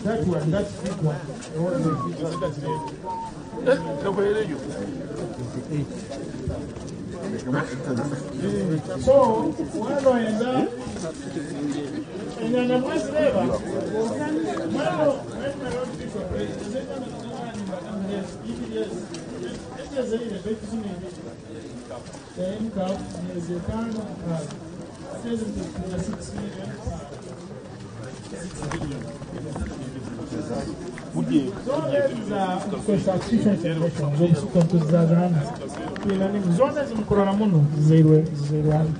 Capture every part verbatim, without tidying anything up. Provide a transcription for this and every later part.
That one, that big one. So, wano enda, enyanya mwazireeba? Mwano, ezezaire, baitu zinu ebi. Then ka, myezi etaano, ah, seven to six million. Zona ezi za, za artificial insemination, z'obusuka nituzizaza hanu. Twine nini? Zona ezi mukurora munu, zizairwe, zizairwe hanu.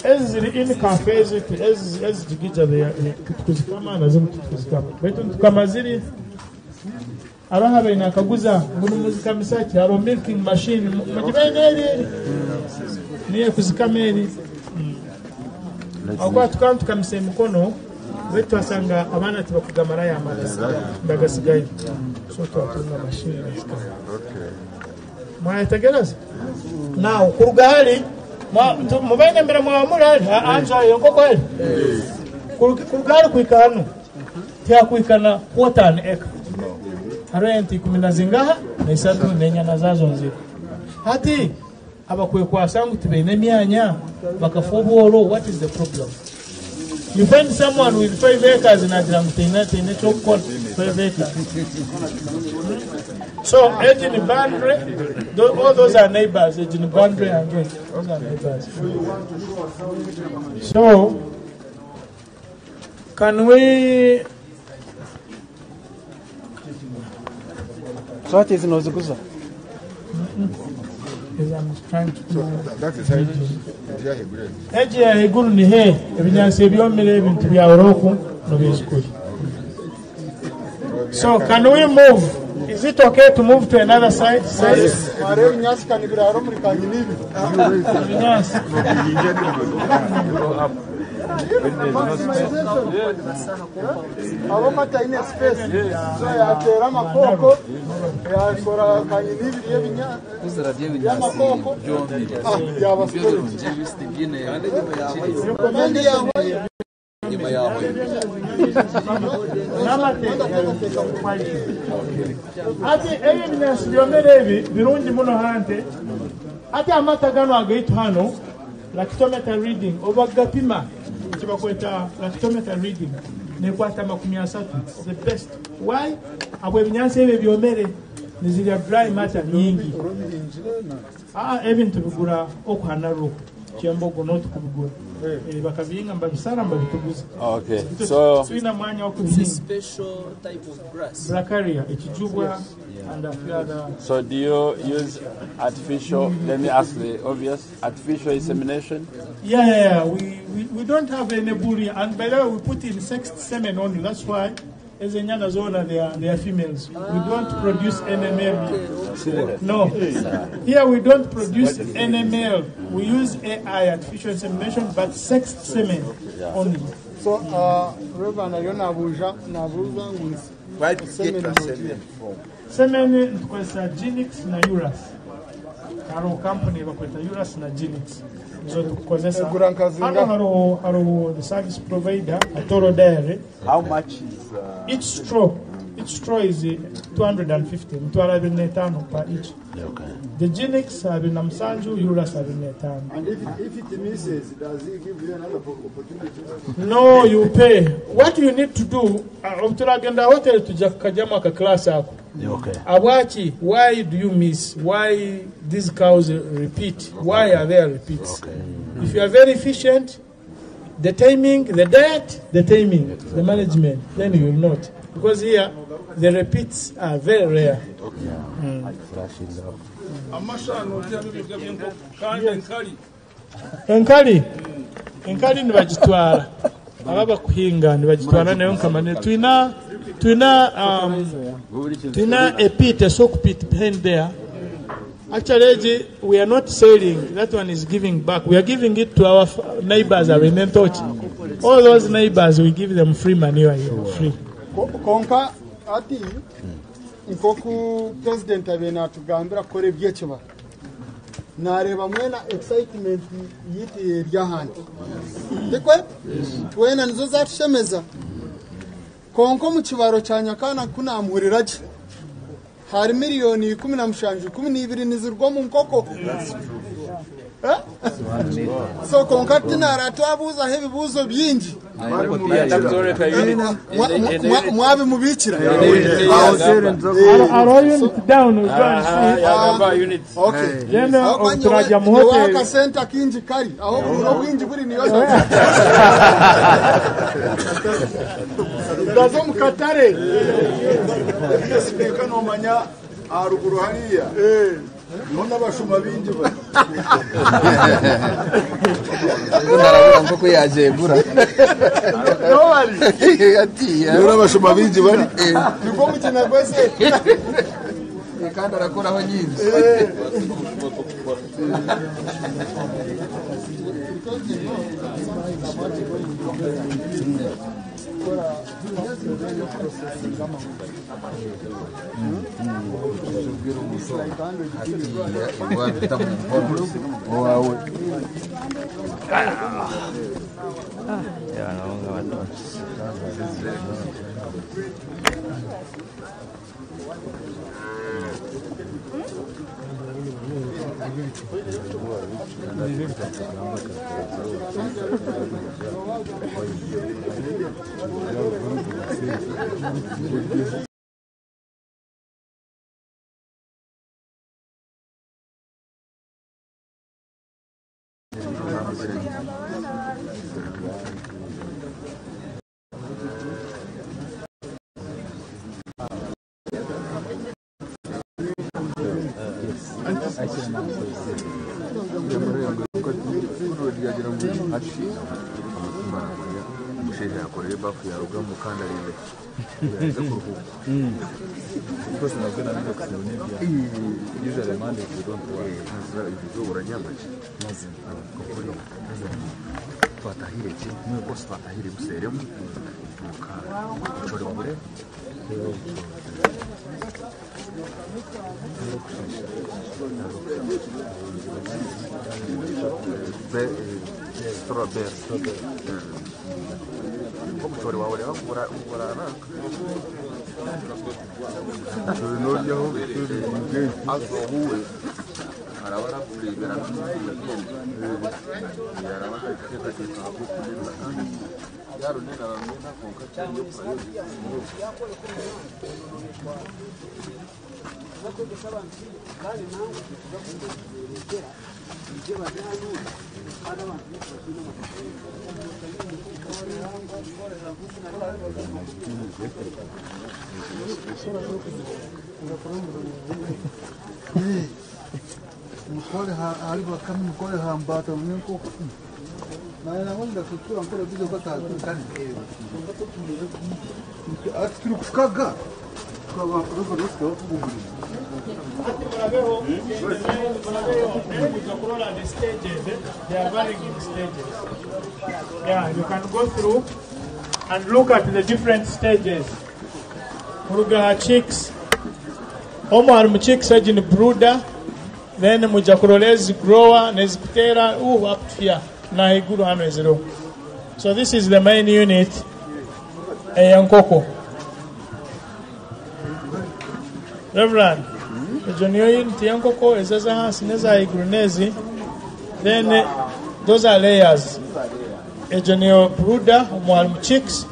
Ezi ziri in calf, ezi, ezi, ezi jigija, they are, eh, titukuzikama, na zinu titukuzikama. Baitu nitukama ziri, Hariho abaine akaguza ngu nimuzikamisa ki? Hariho milking machine, mu-, mugibaine eri eri? Niyo ekuzikama eri. Mm. Ahabw'okuba tukaba nitukamisa emikono, baitu twashanga abaana tibakugamarayo amata, bagasigayo. So, twatunga machine, bazikama. Mwayetegereza? Now, kuruga hali, mwa-, tu-, mubaine embere mwaba muri hali, ha-, hansi aho enkoko eri? Kuruga, kuruga hali kuhika hanu. Tihakwikana quarter an acre. Hariho ente ikumi na zingaha? Na isatu, n'enyana zaazo nzire. Hati, abakwekwasa ngu tibaine emyanya, bakafa obworo, what is the problem? You find someone with five acres naagira ngu taine, taine eky'okukora, five acres. So, egi ni boundary, tho-, all those are neighbors, egi ni boundary yange, those are neighbors. So, Can we, so hati ezi noziguza? Is I'm trying to know. Egi ya haiguru ni he? Ebinyaatsi ebyomire, ebintu bya oroku, nobizi kuri. So, can we move? Is it okay to move to another side? Side? Mware ebinyaatsi kani biraro muri kanyinibi. Ebinyaatsi. Abo kataine space. So, yateera amakooko, yakora kanyinibi y'ebinya-, y'amakooko. Ah, byaba storage. Hati ebi ebinyaatsi byomire ebi birungi muno hante. Hati amata ganu agaitu hanu, lactometer reading, obu bagapima, eki bakweta lactometer reading, nekwata makumi asatu, the best. Why? Ahabw'ebinyaatsi ebi byomire, nizirya dry matter nyingi. Ah, ebi nitubigura oku ha Narok, Kyembogo, n'otu kubigura. Eh, bakabihinga, nibabisara, nibabituguza. Okay, so twine mwanya wo kubihinga. Special type of grass. Brachiaria, ekijubwa, and a few other. So do you use artificial, let me ask the obvious, artificial insemination? Yeah, yeah, yeah. We, we, we don't have any bull here. And by the way, we put in sexed semen only. That's why Ezi enyana zoona, they are, they are females. We don't produce any male. No. Here we don't produce any male. We use A I, artificial insemination, but sexed semen only. So, uh, Reverend, ariyo nabuuza, nabuuza ngu semen. Semen nitukozesa Genix na Urus. Hariho kampuni bakweta Urus na Genix. Nizo tukukozesa. Hanu hariho, hariho the service provider, Atoro Dairy. How much is, uh, each straw? Each straw is, uh, two hundred and fifty, emitwaro abiri n'etaano per each. Okay. The Genix abiri na musanju, Urus abiri n'etaano. And if, if it misses, does he give you another opportunity? No, you pay. What you need to do, uh, obu turagenda aha hoteri, tuja kukaryamu aka class ako. Okay. Ahabwaki? Why do you miss? Why these cows repeat? Why are they repeat? Okay. If you are very efficient, the timing, the diet, the timing, the management, then you will not. Because here, the repeats are very rare. Mm. Amashaano, otya n'ebiryo by'enkoko, kandi enkari. Enkari, enkari nibagitwara. Aba bakuhinga nibagitwara nayo nka manure. Twina, twina, um, twina a pit, a soak pit behind there. Actually, egi, we are not selling. That one is giving back. We are giving it to our f-, neighbors abaine entookye. All those neighbors, we give them free manure here, free. Ko-, konka ati, nk'oku President abaire natugambira kukora eby'ekibara. Nareeba mwena excitement yitu eri ahandi. Tikwe? Twena nizo zatushemeza. Konka omu kibaro kya Nyakana ku namuhurira gye, hari miliyoni ikumi na mushanju, ikumi na ibiri niziruga omu nkoko. Eh? So, konka tinara twabuuzaho ebibuuzo bingi. Mwa-, mwa-, mwa-, mwabimubikira? Hariho unit down, we go and see. Okay. Then, uh, turajya mu hotel. Akasente akingi kari aho, buri obwingi buri niyo. Ndaza omu katare. Yes, reka nomanya aha ruguru hariya. Eh. Niho n'abashuma baingi bari. Ndarabura nk'oku yagyegura. Niho bari. Atiya. Niho n'abashuma baingi bari. Eh. Niko mukina gwese. Eh, kandi arakoraho nyingi. Eh. Omushaija yakorera ebafu yarugamu kandi arenda yaza kuruhuka. Because nabwo nabyo kusiba n'ebya. Usually Mondays we don't work. Eh, haza ibyo uranyama ki? Mazima. Twatahire ki? Mwe boss twatahire buseremu. Muka. Chori wabure. Be, eh, strawberry. Omushori wawe rero ngura, ngurana. Omushori noryaho, omushori mugenzi. Azohuwe. Araba arakurebera n'omuntu mugenzi. Araba arakuteekateeka ahabw'okureeba kandi. Mukore ha, ari bakame, mukore ha mbata, mwe nkoko. Naye nabo ndakutura nkore bizo ko atazi kandi. Ati turi kukaga. Tukaba, tukaba, tukaba tugugurira. Murabeho, murabeho, then we can roll on the stages, eh? They are varying in stages. Yeah, you can go through and look at the different stages. Kuruga aha chicks. Omu harimu chicks, egi ni brooder. Then muja kurora ezi grower, n'ezi kuteera, uh, up to here. N'ahaiguru hanu eziriho. So this is the main unit, eya nkoko. Reverend, egyo niyo unit y'enkoko, ezo ez'ahansi n'ez'ahaiguru n'ezi. Then, eh, those are layers. Egyo niyo brooder, omu harimu chicks.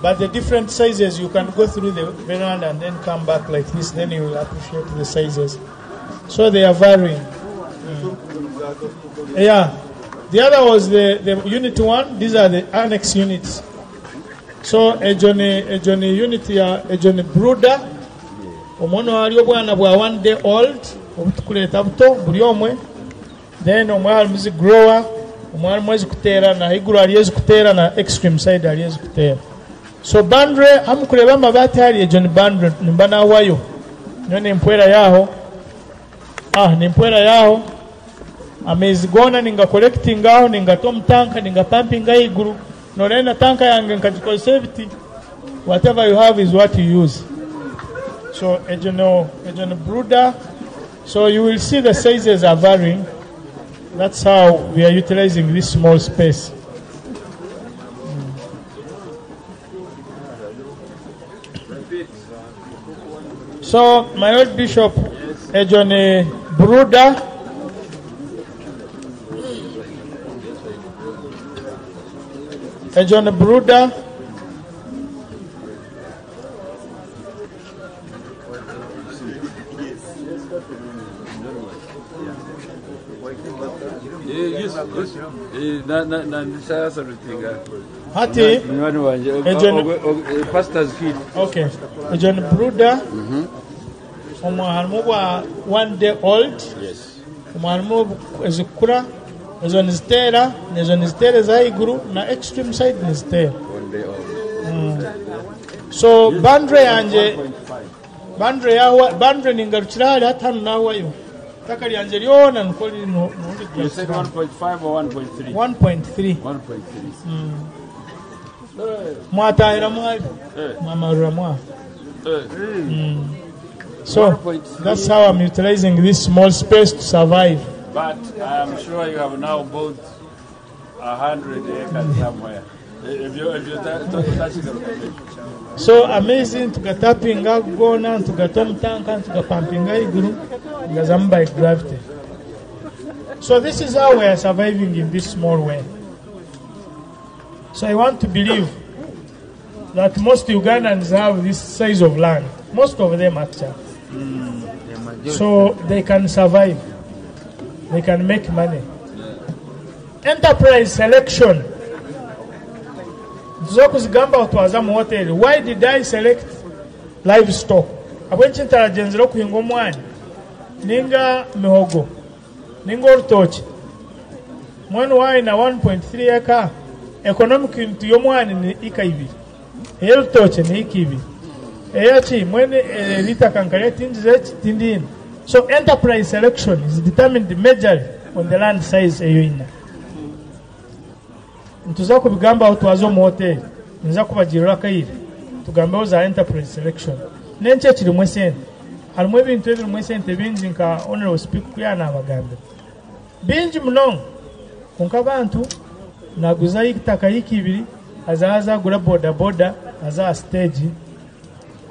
But the different sizes, you can go through the veranda and then come back like this, then you will appreciate the sizes. So they are varying. Mm. Yeah. The other was the, the unit one. These are the annex units. So, egyo ni, egyo ni unit ya, egyo ni brooder. Omwana wari obwana bwa one day old, obu tukureeta buto, buri omwe. Then omwe harimu zi grower, omwe harimu ezi kuteera, na haiguru hariyo ezi kuteera, na extreme side hariyo ezi kuteera. So boundary, amu kureeba amabaati hariya, egyo ni boundary, nimba nahwayo. Nyowe nimpwera yaho. Ah, nimpwera yaho. Amaizi goona ninga collectinga aho, ningata omu tanka, ninga pumpinga ahaiguru. Noreeba na tanka yange nkagikozesa ebiti. Whatever you have is what you use. So, egyo no, egyo ni brooder. So you will see the sizes are varying. That's how we are utilizing this small space. So, my old bishop, egyo ni Bruda. Egyo ni Bruda. Eh, yes, yes. Eh, na, na, na, ndishaya salutinga. Hati, munywani wanje, og-, egyo ni og-, og-, eh, pastor's kid. Okay. Egyo ni Bruda. Mhm. Omwa harimu obwa one day old. Yes. Omwa harimu obu-, ezikukura, ezo niziteera, ezo niziteera eza haiguru, na extreme side niziteera. One day old. Mm. So, boundary yangye, boundary yawa, boundary ningarukira ahari hati hanu nawayo. Itaka ryangye ryona nikwo riri, no, no, you said one point five or one point three? One point three. One point three. Mm. Mwatahira mwari? Eh. Mwamarura mwa? Eh. Mm. So, that's how I'm utilizing this small space to survive. But I am sure you have now bought a hundred acres somewhere. Eh, ebyo, ebyo ta-, ta-, takigaruka. So, amaizi nitugatapinga goona, nitugata omu tanka, nitugapampinga ahaiguru, gazamu by gravity. So, this is how we are surviving in this small way. So I want to believe that most Ugandans have this size of land. Most of them, actually. So they can survive. They can make money. Enterprise selection. Nituza kuzigambaho twaza omu hoteri. Why did I select livestock? Ahabw'enki ntaragyenzire okuhinga omwani? Ninga mihogo? Ninga orutookye. Mwenu waayine one point three acre, economic unit y'omwani ni ika ibiri. Ey'orutookye ni ika ibiri. Eya ki? Mwene, eh, eri itaka nkari eti ngize eki, tindiine. So enterprise selection is determined majorly on the land size ei oine. Nituza kubigambaho twaza omu hoteri. Ninza kubagirira akaire. Tugambeho za enterprise selection. N'enki ekirimu esente? Harimu ebintu ebirimu esente bingi nka Honorable Speaker ku yaaba naabagambira. Bingi munonga. Kwonka abantu, naaguza eitaka ika ibiri, aza, aza agura bodaboda, aza aha stage.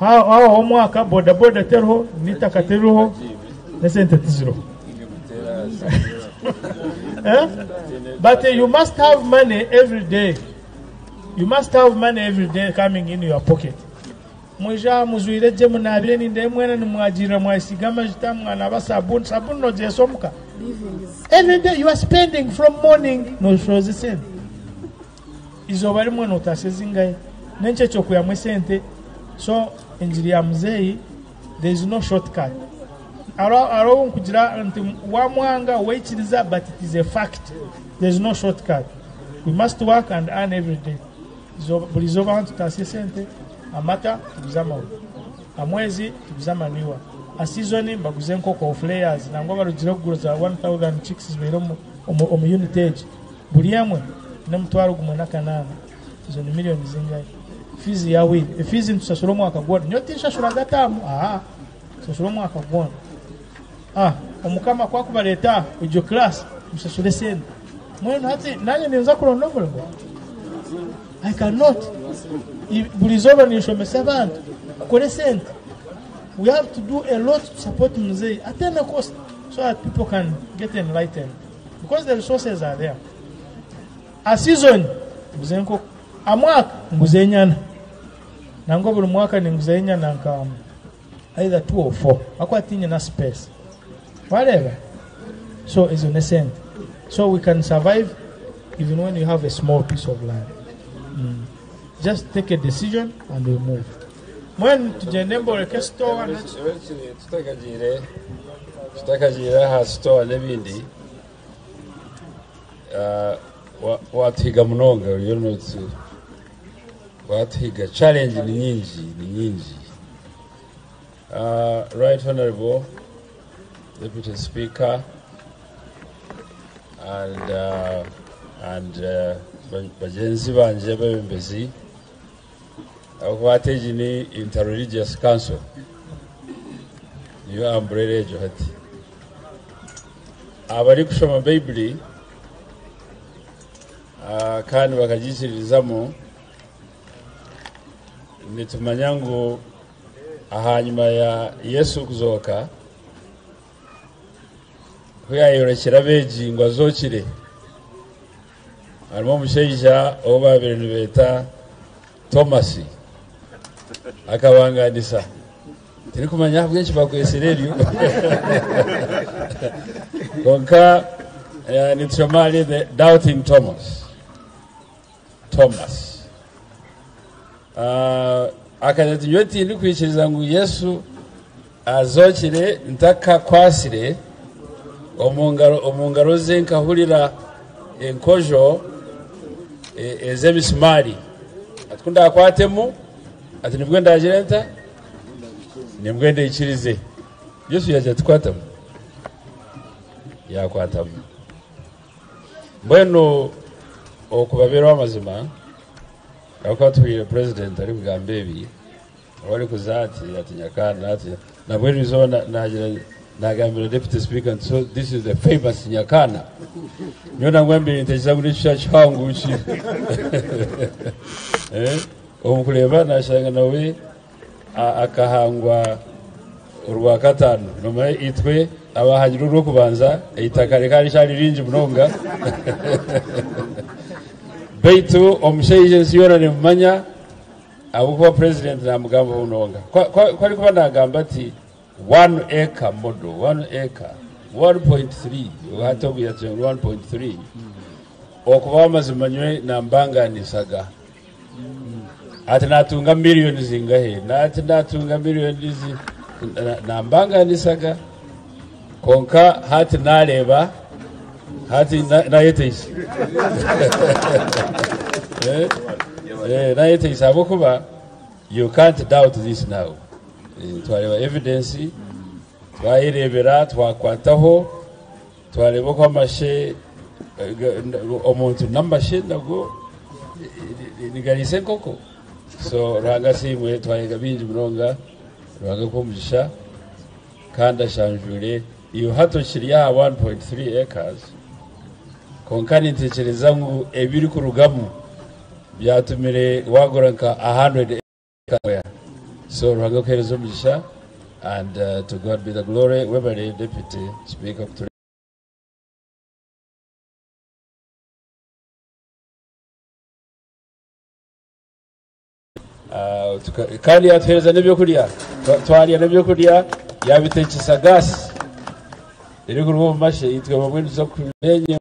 Aho, aho omwaka bodaboda teriho, n'eitaka tiririho, n'esente tiziriho. Eh? But, eh, you must have money every day. You must have money every day coming in your pocket. Mwija mujwire gye, munaabire, nindeeba mwena nimwagirira, mwasiga amajuta, mwanaba sabuni. Sabuni nogyesa omuka? Every day you are spending from morning, noshohoza esente. Izooba rimwe notaasa ezingahe? N'enki eky'okwihamu esente? So, engiri ya muzeeyi, there is no shortcut. Hariho, hariho obu nkugira nti, wamwanga, waikiriza, but it is a fact. There is no shortcut. We must work and earn every day. Zo-, buri izooba ahu nitutaasya esente, amata, tuguze amahuri. Amwezi, tuguze amanihwa. A season, mbaguze enkoko, of layers, nangwa barugire kugura za one thousand chicks zibaire omu, omu, omu unit egi. Buri emwe n'omutwaro gumwe n'akanaana. Ezo ni miliyoni zingahe? Fees ya will. E fees nitushashura omwaka gwona. Nyowe tinshashuraga term. Aha. Nshashura omwaka gwona. Ah, omukama ku akubareeta aha, egyo class, mushashure sente. Mbwenu hati, nanye ninza kuronda omurimo? I cannot. I-, buri izooba ninshomesa abantu kukora esente. We have to do a lot to support muzeeyi at any cost so that people can get enlightened. Because the resources are there. A season, nguza enkoko. A mwaka, nguza enyana. Nangwa buri mwaka ninguza enyana nka either two or four. Ahakuba tinyina space. Wareeba? So, ezo n'esente. So, we can survive even when you have a small piece of land. Mm. Just take a decision and we move. Mbwenu tugyende mboreke store na ki? Tutakagiire, tutakagiire aha store n'ebindi. Ah, wa-, watuhiga munonga, oriyo notu-, watuhiga. Challenge ni nyingi, ni nyingi. Ah, Right Honorable Deputy Speaker and, ah, and, ah, ba-, bagyenzi bangye abebembezi, ahabw'okuba hati egi ni Inter-Religious Council, niyo umbrella egyo hati. Abarikushoma Baibuli, ah, kandi bakagikiririzamu, nitumanya ngu ahanyima ya Yesu kuzooka, ku yayorekire abeegi ngu azookire, harimu omushaija ou baabaire nibeeta Tomasi. Akabanganisa. Turikumanya ahabw'enki bakwetsire eryo. Kwonka, eh, nitushoma ahari the Doubting Thomas. Thomas. Ah, akagira ati, "Nyowe tindikwikiriza ngu Yesu azookire ntakakwatsire omu ngaro, omu ngaro ze nkahurira enkojo, e, ez'emisimaari. Ati, ku ndakwatemu, ati, nibwo ndagire nta? Nibwo ndikirize." Yesu yagira ati, "Kwatamu." Yakwatamu. Mbwenu, okubabeeraho amazima, ahabw'okuba tuhwire Purezidenti arikugamba ebi, ahu arikuza ati, ati, "Nyakaana," ati, nabwo eri izooba na-, nagira, nagambira Deputy Speaker nti, "So, this is the famous Nyakaana." Nyowe nangwa mbere ntekereza ngu n'ekishusha kihangu ki. Eh, obu kureeba, nashanga nawe a-, akahangwa Orwakataano. Nomanya itwe abahangirwe Orwokubanza, eitaka rikaba rikyari ringi munonga. Beitu omushaija ensi yoona nemumanya, ahabw'okuba Purezidenti namugambaho munonga. Kwa, kwa, ku arikuba nagamba ati, "One acre model, one acre, one point three," hati obu yatugire ngu one point three. Okubaho amazima, nyowe nambanganisaga. Ati natunga miliyoni zingahe? Na-, ati natunga miliyoni zi-, na-, nambanganisaga. Kwonka hati nareeba, hati na-, nayeteisa. Eh, eh, nayeteisa ahabw'okuba you can't doubt this now. Eh, twareeba evidence, twayereebera, twakwataho, twareeba oku amashe, eh, ga-, n-, omuntu n'amashe nago, eh, ni-, nigariisa enkoko. So, Ruhanga asiimwe, twayega bingi munonga, Ruhanga akuhe omugisha, kandi ashanjure. Iwe hati okiri aha one point three acres, kwonka nintekereza ngu ebirikurugamu byatumire wagura nka a hundred. So, Ruhanga akuhereze omugisha, and, uh, to God be the glory. Webare, Deputy Speaker, kuture-, Ah, tuka-, kandi yatuhereza n'ebyokurya. Twa-, twarya n'ebyokurya, yabitekyesa gaasi erikuruga omu mashe, itwe bamwe nituza kurya enye-,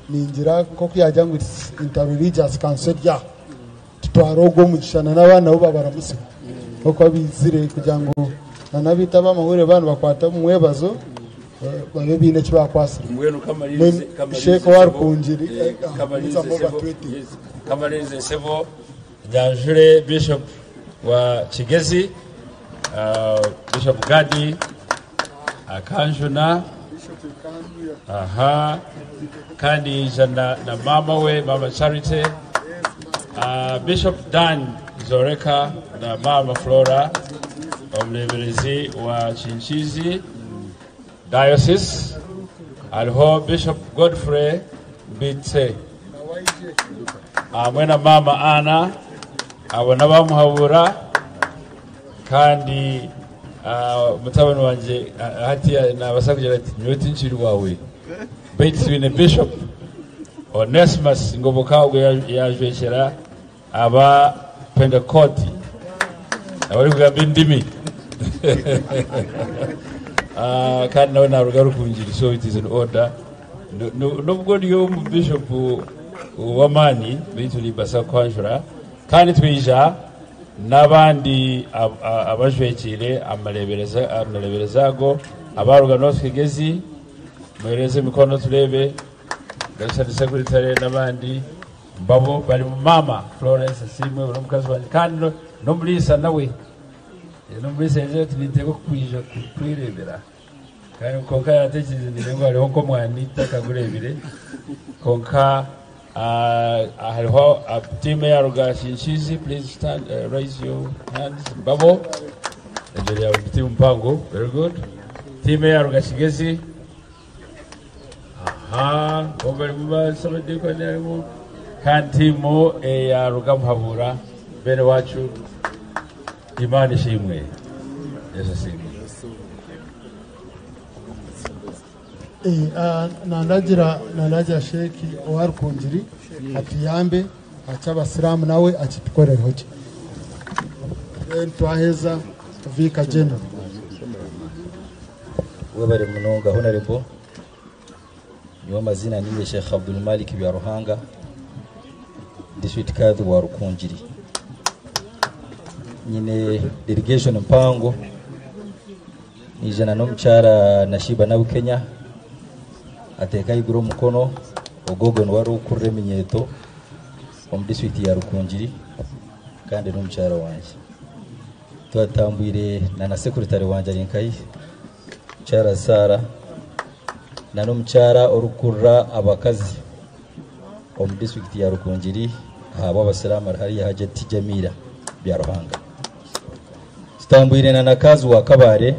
Ningira nk'oku yagira ngu it's interreligious, kanso erya. Tutware ogwo mugisha na n'abaana nabo babaramutsire. Nk'oku babaizire kugira ngu na n'abaitu ab'amahurire baaba nibakwata omu mwebazo, eh, babe baine eki bakwatsire. Mbwenu kamaririze, Mbwenu kamaririze Sheikh sebo, warikungiri, eh, eh, kamaririze sebo, yes, kamaririze sebo. Nyanjure Bishop wa Kigezi, ah, Bishop Gadi Akanjuna, aha, kandi ija na, na maama we, Maama Charity, ah, Bishop Dan Zoreka na Maama Flora, omureeberezi wa Kinkiizi Diocese, hariho Bishop Godfrey Mbitse, hamwe na Maama Anna, abo n'abamuhabura, kandi, ah, mutabani wangye, ah, hati, ah, nabaasa kugira ati, "Nyowe tinkiri waawe." Beitu twine Bishop Onesimus Ngoboka, ogwo ya-, yajwekyera aba Pentecote, abarikugamba endimi. Ah, kandi nawe naruga Rukungiri, so it is in order. No-, no-, nubwo ndi omu bishop w'amaani, beitu nimbaasa kukwanjura. Kandi twija n'abandi ab-, a-, abajwekiire amareebereza, amareebereza ago, abaruga North Kigezi, muhereze emikono tureebe, Gashani Secretary n'abandi. Mbabo bari mu maama Florence Asiimwe, ori omukazi wangye, kandi no-, n'omuriisa nawe. Eh, n'omuriisa yagira ati, "Ninteeba oku kwija ku-, kwereebera." Kandi kwonka yaatekyereze, nainga ngu hariho nk'omwani tutakagureebire. Kwonka Ah, hariho, ah, tiimu eyaruga Kinshizi, please stand, eh, raise your hands. Babo. Egyo eri tiimu mpango. Very good. Tiimu eyaruga Kigezi. Aha, bo barimu basaba dikoni arimu. Kandi tiimu eyaruga Muhabura, bene wacu, Imana ishimwe. Yesu ashimwe. Eh, ah, nandagira, nandagira Sheikh owa Rukungiri atuyambe, aca Abasiramu nawe akitukorereho gye. Then twaheza Vicar General. Webare munonga, Honorable. Nyowe amazina niinye Sheikh Abdul Malik Byaruhanga, District Kadhi wa Rukungiri. Nyine delegation mpango, niijana n'omukyara Nashiba Nabukenya, ateeka ahaiguru omukono, ogwo ogwo niwe arikukurira eminyeeto omu district ya Rukungiri, kandi n'omukyara wangye. Twatambwire na, na secretary wangye ari nkahi, mukyara Sarah, na n'omukyara orikukurira abakazi omu district ya Rukungiri, ahabw'Abasiramu ari hariya, Hajati Jamira Byaruhanga. Tutambwire na, na kazi wa Kabale,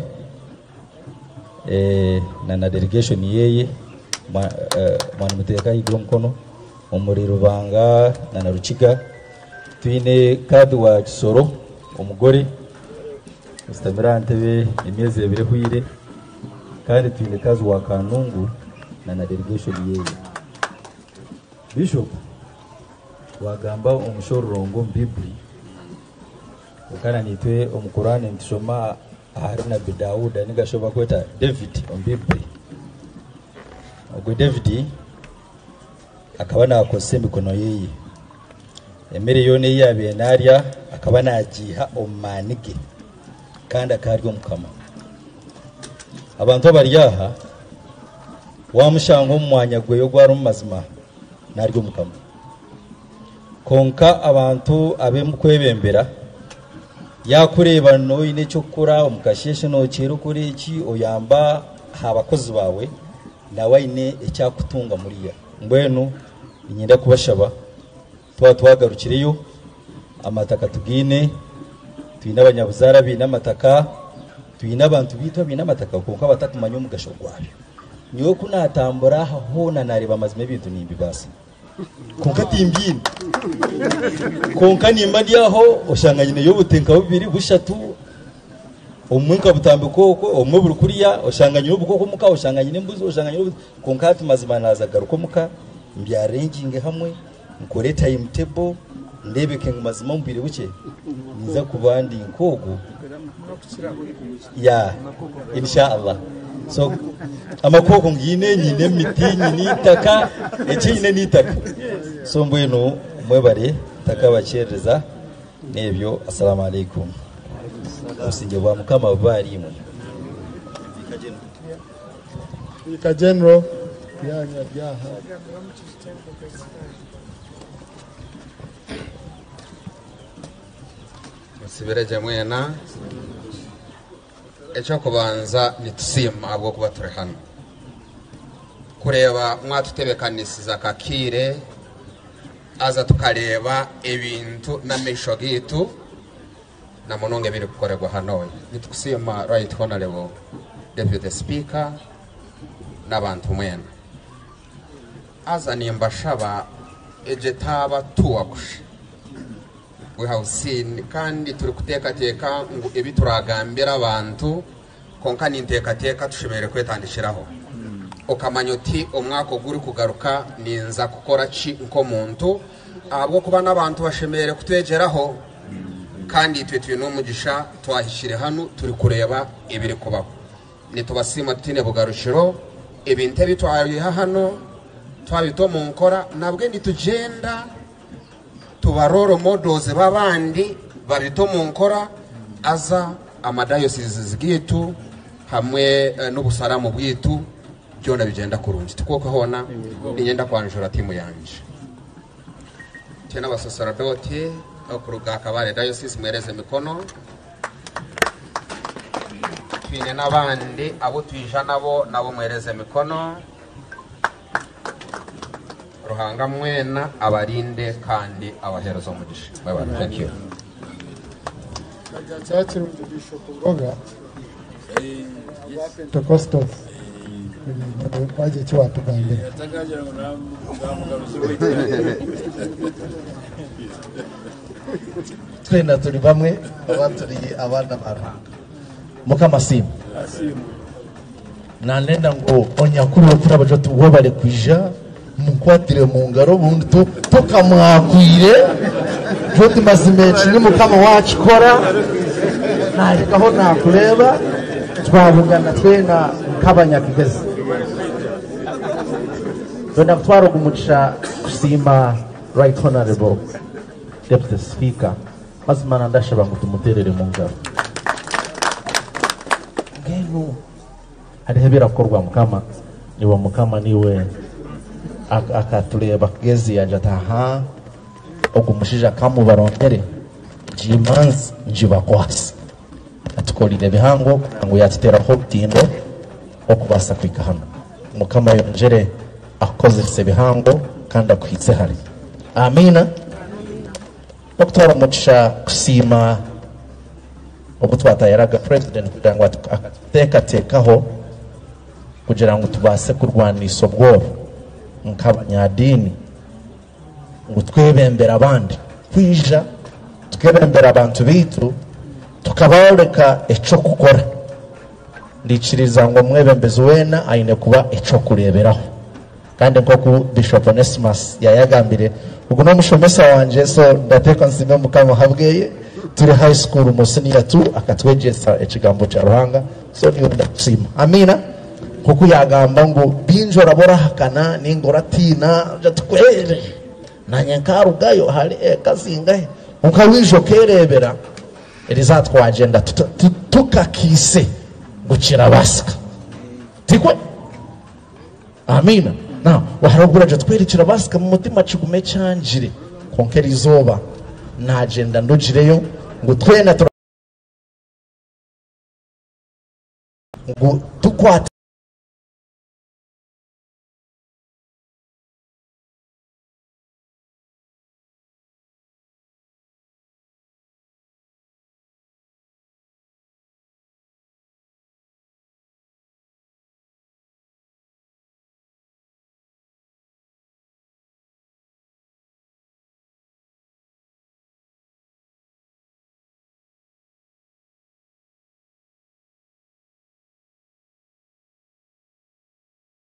eh, na, na delegation yeye, mwa-, eh, mwanimuteeka ahaiguru omukono, omuri Rubanga na, na Rukiga. Twine kadhi wa Kisoro, omugore, ashutami aha ntebe emyezi ebiri ehwire, kandi twine kadhi wa Kanungu na, na delegation yeye. Bishop, wagamba omushororongo omu Bibuli, kwonka na naitwe omu Kurani nitushoma ahari Nabbi Dauda, ninga shi obu bakweta David omu Bibuli. Ogwo David akaba nakozesa emikono yeye. Emere yona eyi yabaire narya akaba nagiiha omu maani ge, kandi akaba ari Omukama. Abantu abari aha, wamushanga omu mwanya gwe ogu arimu, mazima nari Omukama. Kwonka abantu abu mukwebembera, yakureeba noine eky'okukora omu kasheeshe, nokyera okora eki, oyamba aha bakozi baawe, nawe aine eki akutunga muriya. Mbwenu ninyenda kubashaba, twaba twagarukireyo, amataka tugaine, twine abanyabuzaare abaine amataka, twine abantu baitu abaine amataka, kwonka abatakumanya omugasho gwabyo. Nyowe ku natambura aha hoona, nareeba mazima ebintu nimbibaasa. Kwonka timbiine. Kwonka nimba ndi aho, oshanga nyineyo obuti nka bubiri, bushatu, obumwe nkabutambika okwo, obumwe buri kuriya, oshanga nyine obukooko omuka, oshanga nyine embuzi, oshanga nyine obuti. Kwonka hati mazima naza kugaruka omuka, mbyarenginge hamwe, nkore timetable, ndebeke ngu mazima omu bwire bukye ninza kuba ndi nk'ogu. Ya, insha Allah. So, amakooko ngiine, nyine emiti, nyine eitaka, eki nyine n'eitaka. So, mbwenu mwebare, ntakabakyerereza. N'ebyo, assalamu alaikum. Obusingye bwa Mukama bube ahari imwe. Vicar General, byanya byaha. Musibire gye mwena. Eky'okubanza, nitusiima ahabw'okuba turi hanu. Kureeba mwatutebekanisiza akakiire, haza tukareeba ebintu n'amaisho gaitu, na munonga ebirikukorerwa hanu. Nitukusiima, Right Honourable Deputy Speaker, n'abantu mwena. Haza nimbashaba, egi etaaba tour kusha. We have seen, kandi turikuteekateeka ngu ebi turagambire abantu, kwonka ninteekateeka tushemereire kwetandikiraho. Okamanya oti, omwaka ogurikugaruka ninza kukora ki nk'omuntu, ahabw'okuba n'abantu bashemereire kutwegyeraho, kandi itwe twine omugisha, twahikire hanu, turikureeba ebirikubaho. Nitubasiima tutaine bugarukiro, ebintu ebi twabiha hanu, twabita omu nkora, nabwe nitugyenda tuba role models b'abandi, babita omu nkora, haza ama diocese gaitu, hamwe, eh, n'obusaramu bwaitu, byona bigyenda kurungi. Tikwo hoona, ninyenda kwanjura tiimu yangye. Twine abasosorodooti okuruga Kabale Diocese, mwereze emikono. Twine n'abandi abu twija nabo, nabo mwereze emikono. Ruhanga mwena abarinde kandi abahereze omugisha. Mwebare. Thank you. Kyakirungi Bishop Ngoga, Pentecostals, wagira eki watugambira. Twena turi bamwe, oba turi abaana ba Ruhanga. Mukama asiimwe. Nandenda ngu onyakuri w'okuraba oti webare kwija, munkwatire mu ngaro, obundi tu-, tukamwakwire, oti mazima eki ni Mukama wakikora, nahikaho nakureeba, twabugana twena nk'abanyakigezi. Twenda kutwara ogu mugisha kusiima Right Honorable Deputy Speaker. Mazima nandashaba ngu tumuterere mu ngaro. Mbwenu hariho ebirakorwa Mukama, niwe Mukama, niwe ak-, akatureeba kugezi, yagira ati, "Aha, ogu mushaija kamubarondere, ngimanzi ngibakwasa." Atukorire bihango kugira ngu yatuteraho orutindo okubaasa kuhika hanu. Mukama yongyere akukozese bihango kandi akuhitse hare. Amiina. N'okutwara omugisha kusiima obu twatayaraga President kugira ngu atu-, akatuteekateekaho kugira ngu tubaase kurwanisa obwoba nk'abanyadiini, ngu twebembere abandi, kwija tukebembera abantu baitu, tukaboreka eky'okukora. Ndikiriza ngu omwebembezi weena aine kuba eky'okureeberaho. Kandi nk'oku Bishop Onesimus yayagambire, ogu n'omushomesa wangye, so ndateeka nsiime Mukama ahabweye. Turi high school mu senior two, akatwegyesa ekigambo kya Ruhanga, so niwe ndakusiima. Amiina. Nk'oku yagamba ngu, baingi oraba orahakana, ninga oratiina, ogira oti, "Kweri, nanye nkarugayo, hari eka zingahe?" Kwonka waija okereebera, eriza twagyenda tuta-, tu-, tukakaise ngu kirabaasika. Tikwe? Amiina. Na, wahariho ogu oragira oti, "Kweri kirabaasika mu mutima, kigume kyangire." Kwonka eri izooba nagyenda ndogireyo ngu twena tura-, ngu tukwate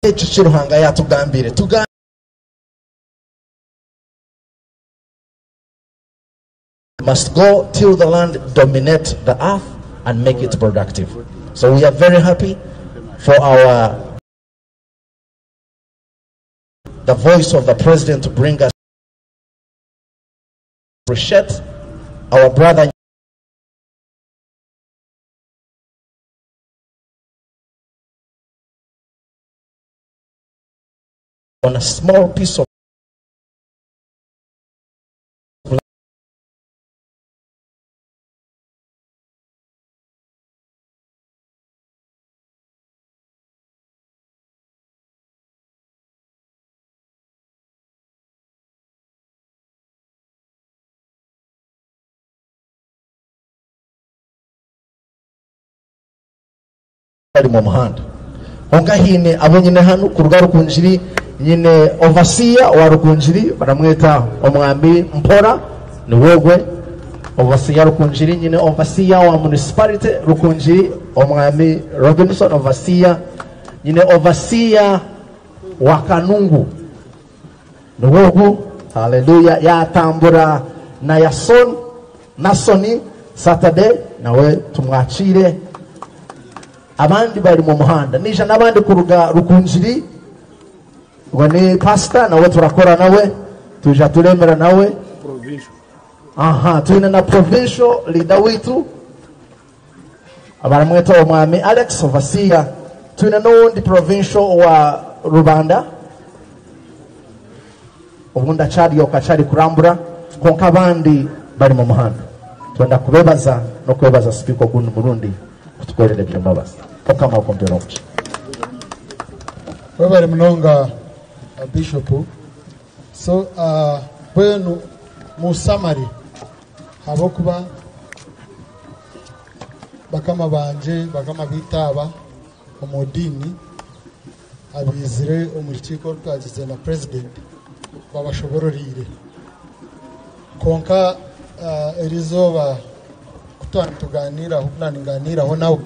Ekyo ki Ruhanga yatugambire? Tuga-, must go till the land dominate the earth and make it productive. So we are very happy for our, the voice of the president to bring us, appreciate our brother on a small piece of bari mu muhanda. Kwonka haine abu nyine hanu kuruga Rukungiri, nyine overseer wa Rukungiri, baramweta Omwami Mpora, niwe ogwe. Overseer Rukungiri, nyine overseer wa municipality Rukungiri, Omwami Robinson, overseer. Nyine overseer wa Kanungu, niwe ogu, haleluya, yatambura na Yason, Nasoni, Saturday, nawe tumwakiire. Abandi bari mu muhanda. Nija n'abandi kuruga Rukungiri, uwe ni pastor, nawe turakora nawe, tuja turemera nawe. Aha, twine na provincial leader waitu, abaramweta Omwami Alex, overseer. Twine n'owundi provincial wa Rubanda, obundi akyaryoka, akyari kurambura, kwonka abandi bari mu muhanda. Twenda kubebaza n'okwebaza Speaker ogundi murundi kutukorera eby'embabazi. Mukama akumpere omugisha. Webare munonga, Bishop. So, ah, mbwenu, mu summary, ahabw'okuba bakama bangye, bakama baitu aba omu diini, abaizire omu rukiiko oru twagize na President, babashobororeire. Kwonka, ah, eri izooba ku twaba nitugaaniiraho, ku naaningaaniiraho nawe,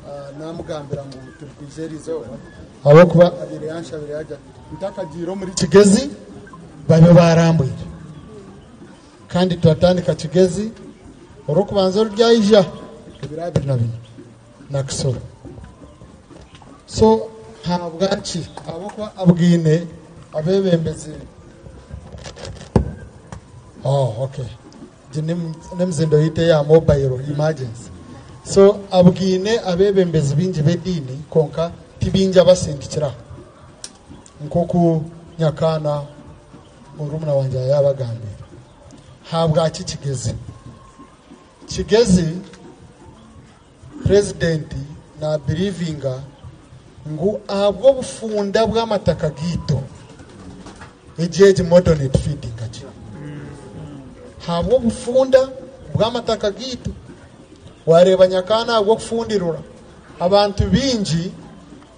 ah, naamugambira ngu turi kwija eri izooba, ahabw'okuba abaire yanshabire yaagira ati, "Ntakagiire omuri Kigezi, babe baarambwire." Kandi twatandika Kigezi, orw'okubanza oru ryaija, ebiro abiri na bina na Kisoro. So, ahabwaki? Ahabw'okuba abwine abeebembezi. Oh, okay. Egi n'em-, n'emizindo yaitu eya mobile emergency. So, abwine abeebembezi baingi b'ediini, kwonka ti baingi abasindikire aha. Nk'oku nyakaana murumuna wangye yaabagambiire. Ahabwaki Kigezi? Kigezi, President naabelivinga ngu ahabw'obufunda bw'amataka gaitu, egi, egi model nitufeedinga gye. Ahabw'obufunda bw'amataka gaitu, waareeba nyakaana ahabw'okufundirirwa, abantu baingi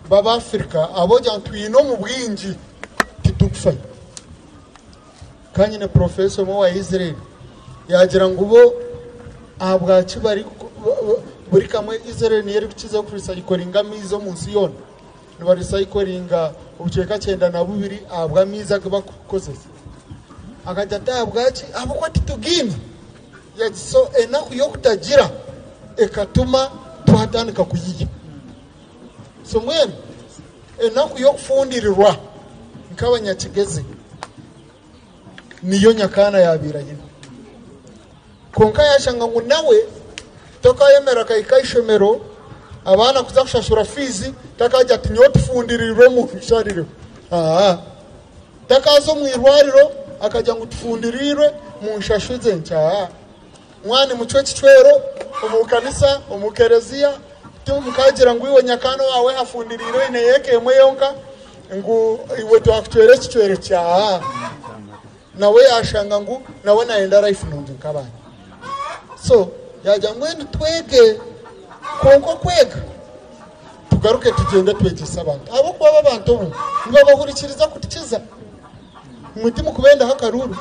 b'Abaafirika ahabw'okugira ngu twine omu bwingi, titukufayo. Ka nyine professor omwe owa Israel, yaagira ngu bo ahabwaki bari ku-, buri kamwe Israel niyo erikukizaho kurecyclinga amaizi omu nsi yoona, nibarecyclinga obucweka kyenda na bubiri ahabw'amaizi agu barikukozesa. Akagira ati, "Ahabwaki? Ahabw'okuba titugaine." Yaagira, so enaku y'okutagira ekatuma twatandika kuyiya. So mbwenu, enaku y'okufundirirwa nk'Abanyakigezi niyo nyakaana yaabaire aine. Kwonka yaashanga ngu nawe tokayemera akahika aha ishomero, abaana kuza kushashura fiizi, takaagira ati, "Nyowe tufundiriirwe, munsharire." Aa. Takaaza omu irwariro, akagira ngu, "Tufundiriirwe, munshashuze." Nti, aa. Mwana mucwe ekicwero omu kanisa, omu kereziya, timukaagira ngu iwe nyakaana owaawe afundiriire oine eka emwe yonka, ngu iwe twakucwera ekicwero kya. Nawe yaashanga ngu nawe naayenda life nungi nk'abandi. So, yaagira ngu, "Mbwenu twege." Kwonka okwega, tugaruke tugyende twegyese abantu. Ahabw'okuba abo abantu obu nibabahurikiriza kutukiza. Imwe timukubendaho akaruuru.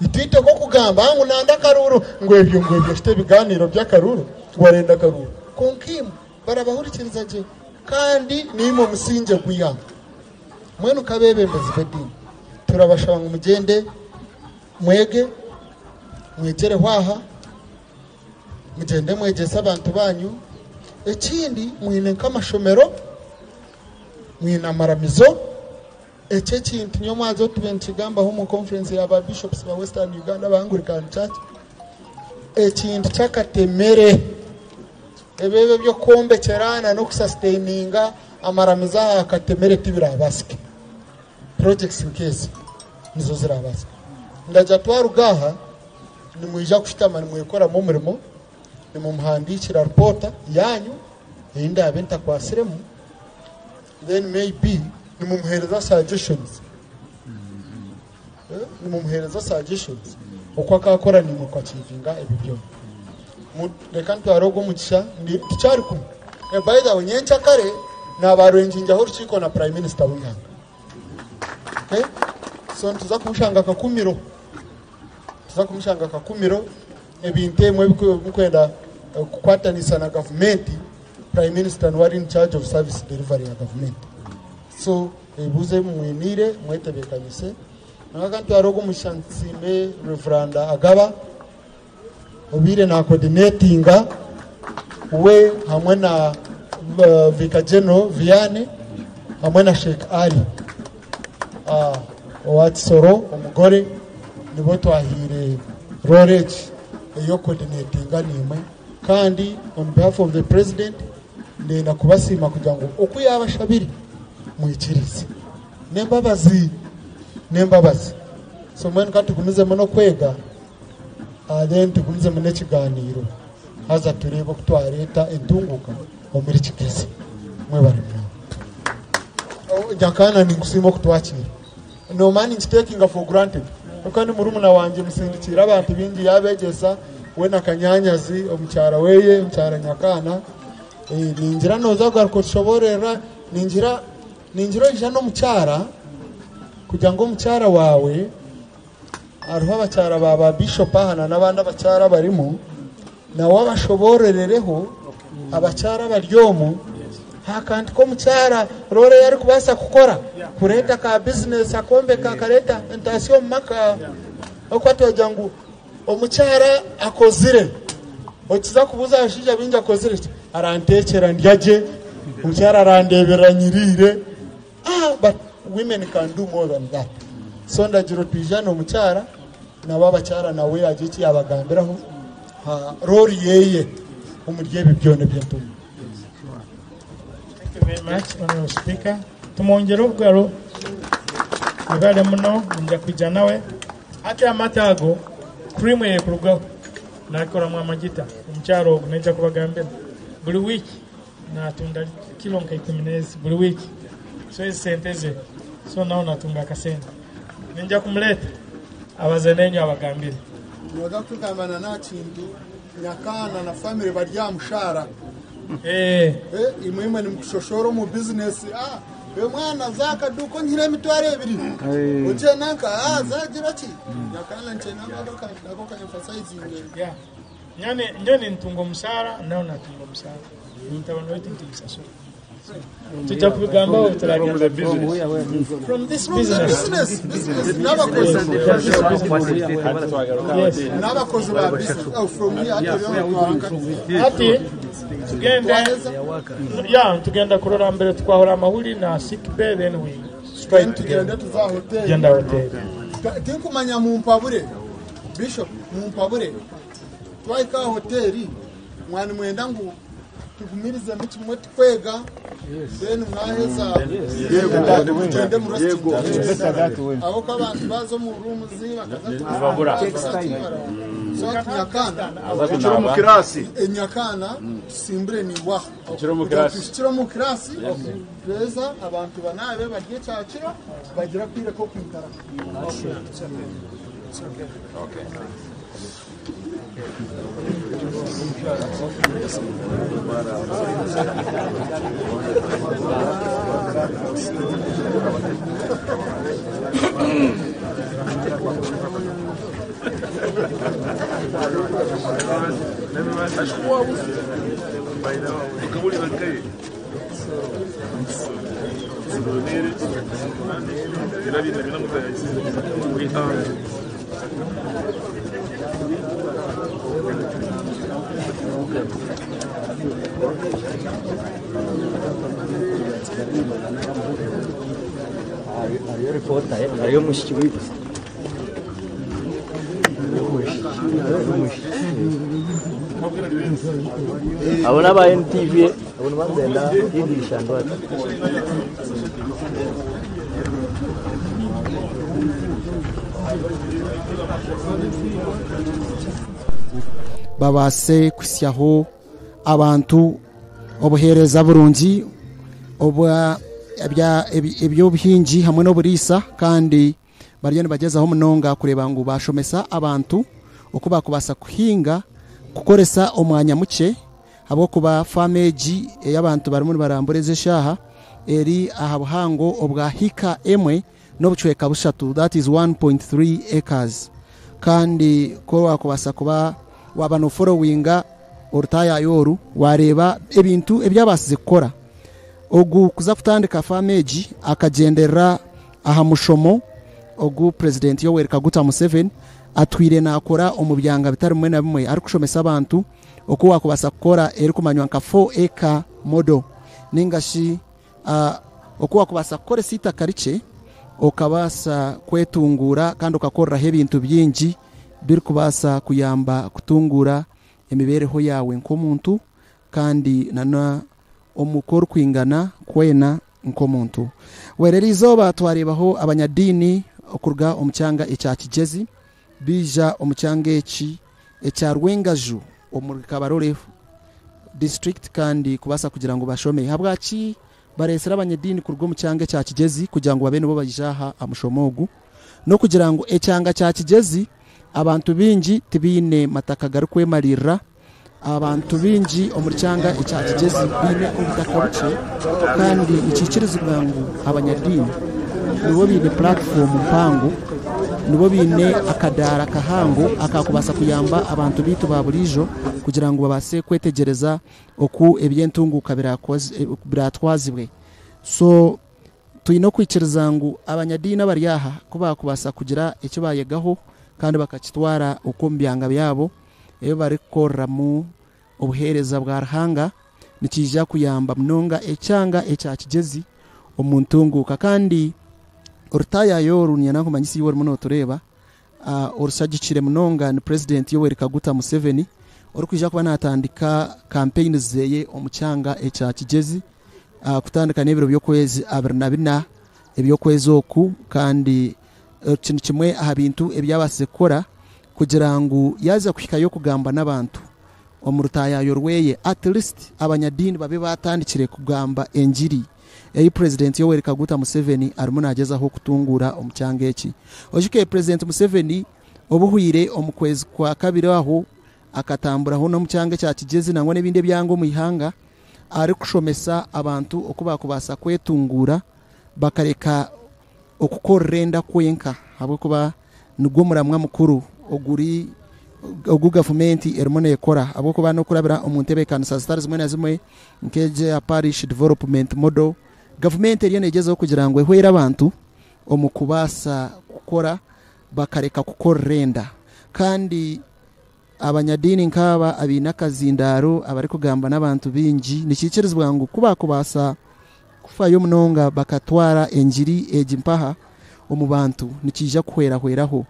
Itwite k'okugamba, "Ah, ngu nanda akaruuru," ngu ebyo, ngu ebyo, ofite ebigaaniiro by'akaruuru, ngu warenda akaruuru. Kwonka imwe, barabahurikiriza gye. Kandi niimwe musingye gw'eihanga. Mbwenu nk'abeebembezi b'ediini, turabashaba ngu mugyende mwege, mwegyereho aha, mugyende mwegyese abantu baanyu. Ekindi, mwine nk'amashomero, mwine amaramizo, Eki ekintu nyowe mwaza otube nikigambaho omu conference ya ba bishops ba Western Uganda, ba Anglican Church. Ekintu ky'akatemere. Ebi, ebi eby'okwombekera na n'okusustaininga amaramizo aha katemere tibirabasike. Projects nk'ezi nizo zirabasike. Ndagira twaruga aha, nimwija kushutama nimwekoramu omurimo, nimumuhandiikira ripoota yaanyu ei ndaabe ntakwatsiremu, then maybe nimumuheereza suggestions. Eh, nimumuheereza suggestions oku akaakora naimwe kwachievinga ebi byona. Mu-, reka ntware ogwo omugisha, ndi, tukyari kumwe. Eh, by the way, nyenkyakare naabaarwengingyaho orukiiko na Prime Minister w'eihanga. Eh? So, nituza kumushanga Kakumiro. Tuza kumushanga Kakumiro, ebintu ebimwe ebiku-, ebikwenda, eh, kukwatanisa na gavumenti, Prime Minister niwe ari in charge of service delivery ya gavumenti. So, ebibuuzo ebi mumwiniire, mwetebekanise. Nanga kandi twari ogu omugisha nsiime Reverend Agaba, obaire na coordinatinga we hamwe na, uh, Vicar General Vianney hamwe na Sheikh Ali, uh, owa Kisoro, omugore, nibo twahaire role egi ey'okucoordinatinga naimwe. Kandi on behalf of the president, ndenda kubasiima kugira ngu oku yaabashabire, mwikirize. N'embabazi, n'embabazi. So, mbwenu ka tugumizemu n'okwega, ah, then tugumizemu n'ekigaaniiro. Haza tureebe oku twareeta entunguuka omuri Kigezi. Mwebare munonga. Oh, Nyakaana, ninkusiima okutwakiira. Noomanya ninkitekinga for granted. Kwonka ni murumuna wangye, musindikiire abantu baingi, yaabegyesa, we na Kanyanyazi, omukyara weye, omukyara Nyakaana. Eh, ningira nooza kugaruka otushoboororera, ningira, ningira oija n'omukyara, kugira ngu omukyara waawe, hariho abakyara ba, ba Bishop aha na n'abandi abakyara abarimu, nawe abashoboororereho, abakyara abari omu, hakandi k'omukyara roora ei arikubaasa kukora, kureeta ka business, akombeka, akareeta entaasya omu maka. Okuba twagira ngu omukyara akozire, okiza kubuuza abashaija baingi, "Akozire ki?" "Aranteekyera ndya gye, omukyara arandeeberera nyiriire." Ah, but women can do more than that. So ndagira oti twija n'omukyara, nabo abakyara nawe yaagira eki yaabagambiraho, ha role yeye omuri ebi byona ebi ntumu. Thank you very much, Honorable Speaker. Tumwongere obugaro. Mwebare muno, ninja kwija nawe. Hati amata ago, cream eye kurugaho. Nakoramu amagita, omukyara ogu, ninja kubagambira. Buri week, natunda kilo nka ikumi n'ezi buri wiiki. So ezi sente ze. So nawe natunga akasente. Ninja kumuleeta. Abaze nenyu abagambire. Noza kutugamba na nta kintu, Nyakaana na family bari aha mushaara. Eh. Eh, imwe imwe nimutushoshora omu business. Ah, we mwana za akaduuka onyihire emitwaro ebiri. Eh. Ogyenda nka, ah, zagira ki? Nyakaana nkyenda nako ka, nako ka emphasizing. Yeah. Nyane, nyowe nintunga omusaara, nawe natunga omusaara. Mutabani waitu nitumusasura. Tujja kubigambaho, turagenda. From this business. Business, business. N'abakozi. Yes. N'abakozi ba business. Oh, from here, hati, tugende, yeah, tugenda kurora mbere, twahura amahuri na sick bay, then we straight tugende tuza hotel. Genda hotel. Tinkumanya mumpabure. Bishop, mumpabure. Twahika aha hoteeri, mwani mwenda ngu tugumirizemu kimwe tukwega, then mwaheza mugende mu rest. Ahabw'okuba abantu baaza omu rooms, bakaza. So hati Nyakaana, Nyakaana, tusimbure ningwaha. Kugira tuhikire omu kiraasi, tweza abantu banaabe barye ekyakiro, bagire akaire k'okwikara. Hariyo reporter, hariyo omwishiki waitu. Abo n'aba N T V, abo nibagenda kwigisha ndwara. Babaase kuhitsyaho abantu obuheereza burungi obwa, ebya, ebi, eby'obuhingi hamwe n'oburiisa, kandi bariyo nibagyezaho munonga kureeba ngu baashomesa abantu oku baakubaasa kuhinga, kukoresa omwanya mukye, ahabw'okuba faamu egi ei abantu barimu nibarambura ezi eshaaha eri aha buhango obwa hika emwe n'obucweka bushatu, that is one point three acres. Kandi ku waakubaasa kuba waaba nooforowinga orutaayaaya oru, waareeba ebintu ebi abaasize kukora. Ogu kuza kutandika faamu egi akagyenderera aha mushomo ogu Purezidenti Yoweri Kaguta Museveni atwire naakora omu byanga bitari bimwe na bimwe, arikushomesa abantu oku waakubaasa kukora erikumanywa nka four acre model, ninga shi, ah, oku waakubaasa kukoresa eitaka rikye okabaasa kwetunguura kandi okakoreraho ebintu bingi birikubaasa kuyamba kutunguura emibeereho yaawe nk'omuntu, kandi na, na omu ku orikwingana kwena nk'omuntu. Weena eri izooba twareebaho abanyadiini okuruga omu kyanga ekya Kigyezi, baija omu kyanga eki ekya Rwengaju omuri Kabarole District, kandi kubaasa kugira ngu bashome. Ahabwaki bareetsire abanyediini kuruga omu kyanga ekya Kigyezi kugira ngu babe nibo baija aha, aha mushomo ogu, n'okugira ngu ekyanga kya Kigyezi abantu baingi tibaine mataka garikwemariirira. Abantu baingi omuri kyanga ekya Kigyezi baine obutaka bukye, kandi nikikirizibwa ngu abanyadiini nibo baine platform mpango, nibo baine akadaara kahango akakubaasa kuyamba abantu baitu ba buriijo kugira ngu babaase kwetegyereza oku eby'entunguuka birakoz-, eh, biratwazibwe. So, twine okwikiriza ngu abanyadiini abari aha ku baakubaasa kugira eki baayegaho kandi bakakitwara okwo omu byanga byabo ebi barikukoreramu obuheereza bwa Ruhanga, nikiija kuyamba munonga ekyanga ekya Kigyezi omu ntunguuka. Kandi orutaayaaya oru, niinyenda nkumanyise iwe orimu nootureeba, ah, orushagikire munonga ni Purezidenti Yoweri Kaguta Museveni, orikwija kuba naatandika kampeyini zeye omu kyanga ekya Kigyezi, ah, kutandika n'ebiro by'okwezi abiri na bina eby'okwezi oku, kandi, eh, eki ni kimwe aha bintu ebi yaabaasize kukora kugira ngu yaaza kuhikayo kugamba n'abantu omu rutaayayo rweye, at least abanyadiini babe baatandikire kugamba engiri ei Purezidenti Yoweri Kaguta Museveni arimu naagyezaho kutunguura omu kyanga eki. Oijuke Purezidenti Museveni obuhwire omu kwezi kwa kabiri aho akatamburaho n'omu kyanga ekya Kigyezi nangwa n'ebindi ebyanga omu ihanga, arikushomesa abantu oku baakubaasa kwetunguura, bakareka okukorera enda kwenka, ahabw'okuba nigwo muramwa mukuru oguri, ogu gavumenti erimu neekora, ahabw'okuba n'okurabira omu ntebeekanisa zitari zimwe na zimwe, nk'egi eya Parish Development Model, gavumenti eriyo neegyezaho kugira ngu ehwere abantu omu kubaasa kukora, bakareka kukorera enda. Kandi abanyadiini nk'aba abaine akazindaaro abarikugamba n'abantu baingi, nikiikirizibwa ngu ku baakubaasa kufayo munonga bakatwara engiri egi mpaha omu bantu, nikiija kuhwerahweraho.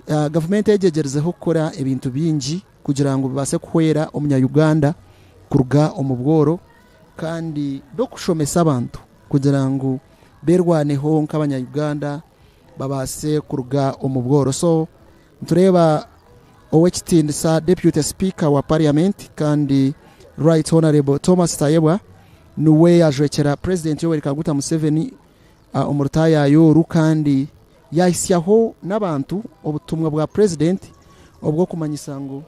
Ah, gavumenti egi egyerizeho kukora ebintu bingi kugira ngu bibaase kuhwera Omunya-Uganda kuruga omu bworo, kandi n'okushomesa abantu kugira ngu berwaneho nk'Abanya-Uganda, babaase kuruga omu bworo. So, nitureeba Ow'ekitiinisa Deputy Speaker wa Parliament kandi Right Honourable Thomas Tayebwa niwe yaajwekyera Purezidenti Yoweri Kaguta Museveni, ah, omu rutaayaaya oru, kandi yaahisyaho n'abantu obutumwa bwa Purezidenti obw'okumanyisa ngu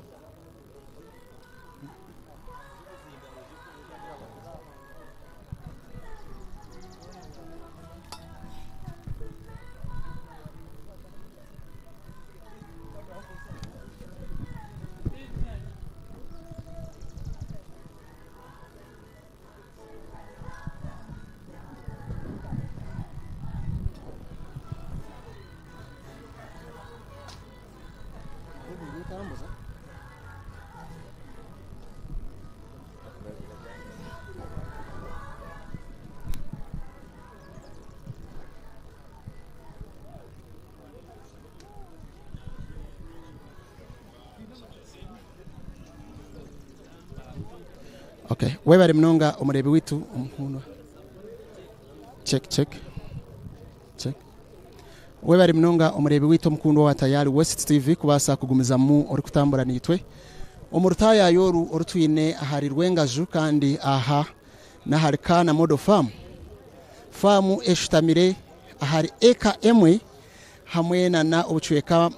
Okay. Webare munonga omureebi waitu omukundwa. Check, check. Check. Webare munonga omureebi waitu omukundwa wa Tayari West T V kubaasa kugumizamu orikutambura naitwe. Omu rutaayaaya oru oru twine ahari Rwengaju kandi aha n'ahari Kaana Model Farm. Faamu eshutamire ahari eka emwe hamwe na, na obucweka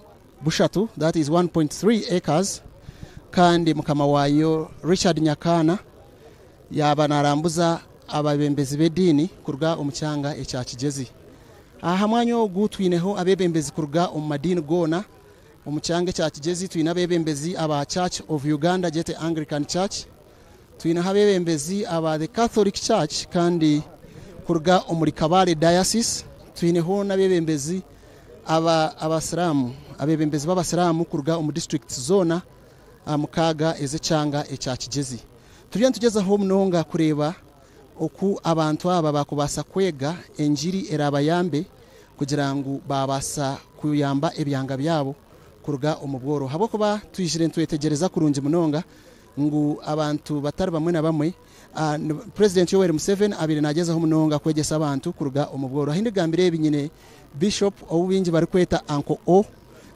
bushatu, that is one point three acres, kandi mukama waayo Richard Nyakaana yaaba naarambuza abebembezi b'ediini kuruga omu kyanga ekya Kigyezi. Aha mwanya ogu twineho abebembezi kuruga omu madiini goona, omu kyanga ekya Kigyezi twine abebembezi aba Church of Uganda, gyete Anglican Church. Twineho abebembezi aba the Catholic Church, kandi kuruga omuri Kabale Diocese. Twineho n'abebembezi aba, Abasiramu, abebembezi b'Abasiramu kuruga omu district zoona, ah, mukaaga ez'ekyanga ekya Kigyezi. Turiyo nitugyezaho munonga kureeba oku abantu aba bakubaasa kwega engiri erabayambe kugira ngu babaasa kuyamba ebyanga byabo kuruga omu bworo. Habwokuba twijire nitwetegyereza kurungi munonga ngu abantu batari bamwe na bamwe, ah, ni, President Yoweri Museveni abaire nagyezaho munonga kwegyesa abantu kuruga omu bworo. Ahi ndigambira ebi nyine Bishop ou bingi barikweta Uncle O,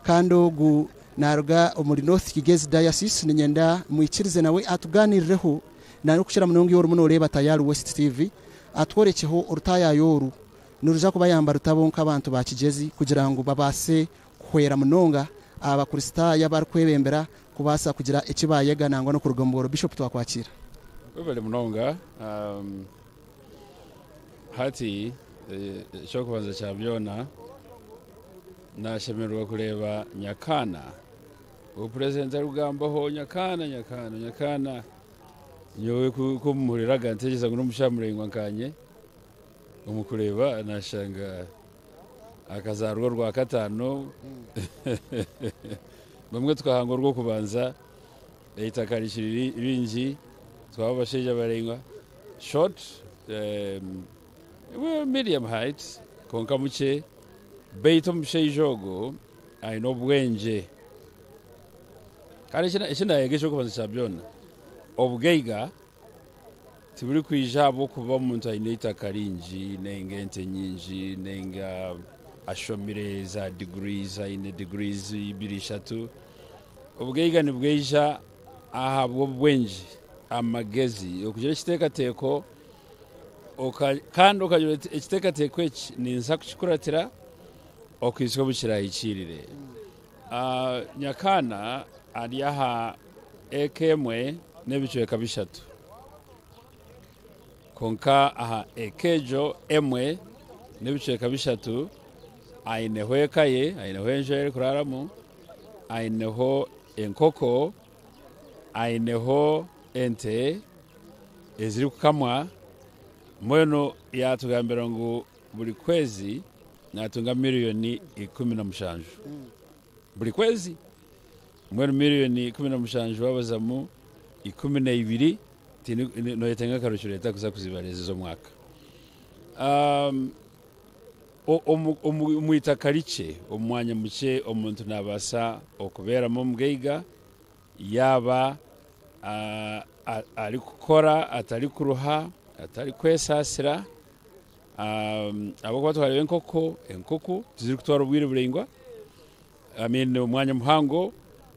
kandi ogu naruga omuri North Kigezi Diocese. Ninyenda mwikirize nawe atuganirireho, nari okukira munonga iwe orimu noreeba Tayari West T V, Atworekyeho orutaayaaya oru niruza kubayamba ruta bo nk'abantu ba Kigyezi kugira ngu babaase kuhwera munonga Abakristaayo abarikwebembera kubaasa kugira eki baayega nangwa n'okuruga omu bworo. Bishop, twakwakiira. Webare munonga. Um, hati, eh, eky'okubanza kya byona, nashemererwa kureeba Nyakaana. Obu Purezidenti arikugambaho, Nyakaana, Nyakaana, Nyakaana. Nyowe ku, ku mmuhuriraga, nteegyeza ngu n'omushaija muraingwa nkanye. Omu kureeba, nashanga akazaarwa orwa kataano. Bamwe tukahanga orw'okubanza, eitaka rikiri ri-, ringi, twaba abashaija baraingwa. Short, em, well, medium height, kwonka mukye. Beitu omushaija ogu aine obwengye. Kandi eki na-, eki nayega eky'okubanza kya byona, obugaiga tiburikwija ahabw'okuba omuntu aine eitaka ringi, nainga ente nyingi, nainga ashomire za degrees, aine degrees ibiri, ishatu. Obugaiga nibwija ahabw'obwengye, amagezi, okugira ekiteekateeko, oka-, kandi okagira oti, "Ekiteekateeko eki ninza kukikuratira okuhitsya obu kiraahikiirire." Ah, Nyakaana ari aha eka emwe n'ebicweka bishatu. Kwonka aha eka egyo emwe n'ebicweka bishatu, aineho eka ye, aineho enju ei arikuraaramu, aineho enkoko, aineho ente ezirikukamwa. Mbwenu yatugambira ngu buri kwezi natunga miriyoni ikumi na mushanju. Buri kwezi. Mbwenu miriyoni ikumi na mushanju wabazamu ikumi na ibiri, tini-, ni-, noyetenga akarukiro etakuza kuzibaririza omwaka. Um, o-, omu, omu, omu itaka rikye, omu mwanya mukye, omuntu nabaasa okubeeramu omugaiga, yaba, ah, a-, arikukora, atarikuruha, atarikwesaasira. Um, ahabw'okuba twareeba enkoko, enkoko tizirikutwara obwire buraingwa. I mean, omwanya muhango,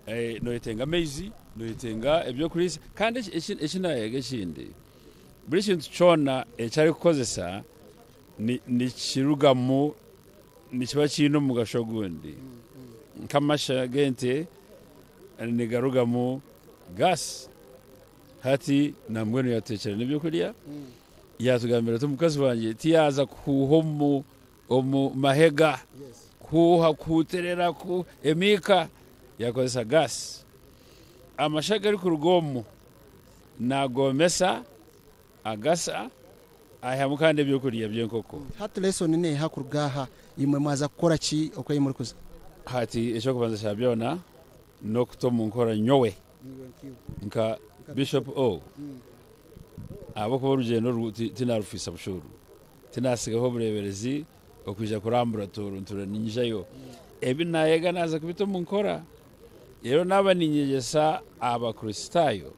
eh, noyetenga amaizi, noyetenga eby'okuriisa. Kandi eki, eki, eki nayega ekindi, buri kintu kyona eki arikukozesa ni-, nikirugamu, nikiba kiine omugasho gundi. Nk'amasha g'ente nigarugamu gas. Hati nambwenu yatutekyera n'ebyokurya, yatugambira ati, "Omukazi wangye tiyaza kuhuuha omu, omu mahega, kuhuuha, kuhuuterera, ku, emiika, yakozesa gas." Amasha garikuruga omu nagomesa, agasa, aihamu kandi ebyokurya by'enkoko. Hati lesson neha kuruga aha? Imwe mwaza kukora ki oku ei murikuza? Hati eky'okubanza kya byona n'okuta omu nkora nyowe nka Bishop O. Ahabw'okuba orugyendo oru ti-, tinarufisa bushuuru. Tinasigaho obureeberezi okwija kurambura Tooro, ntura ninyijayo. Ebi nayega naza kubita omu nkora. Reero naba ninyegyesa Abakristaayo,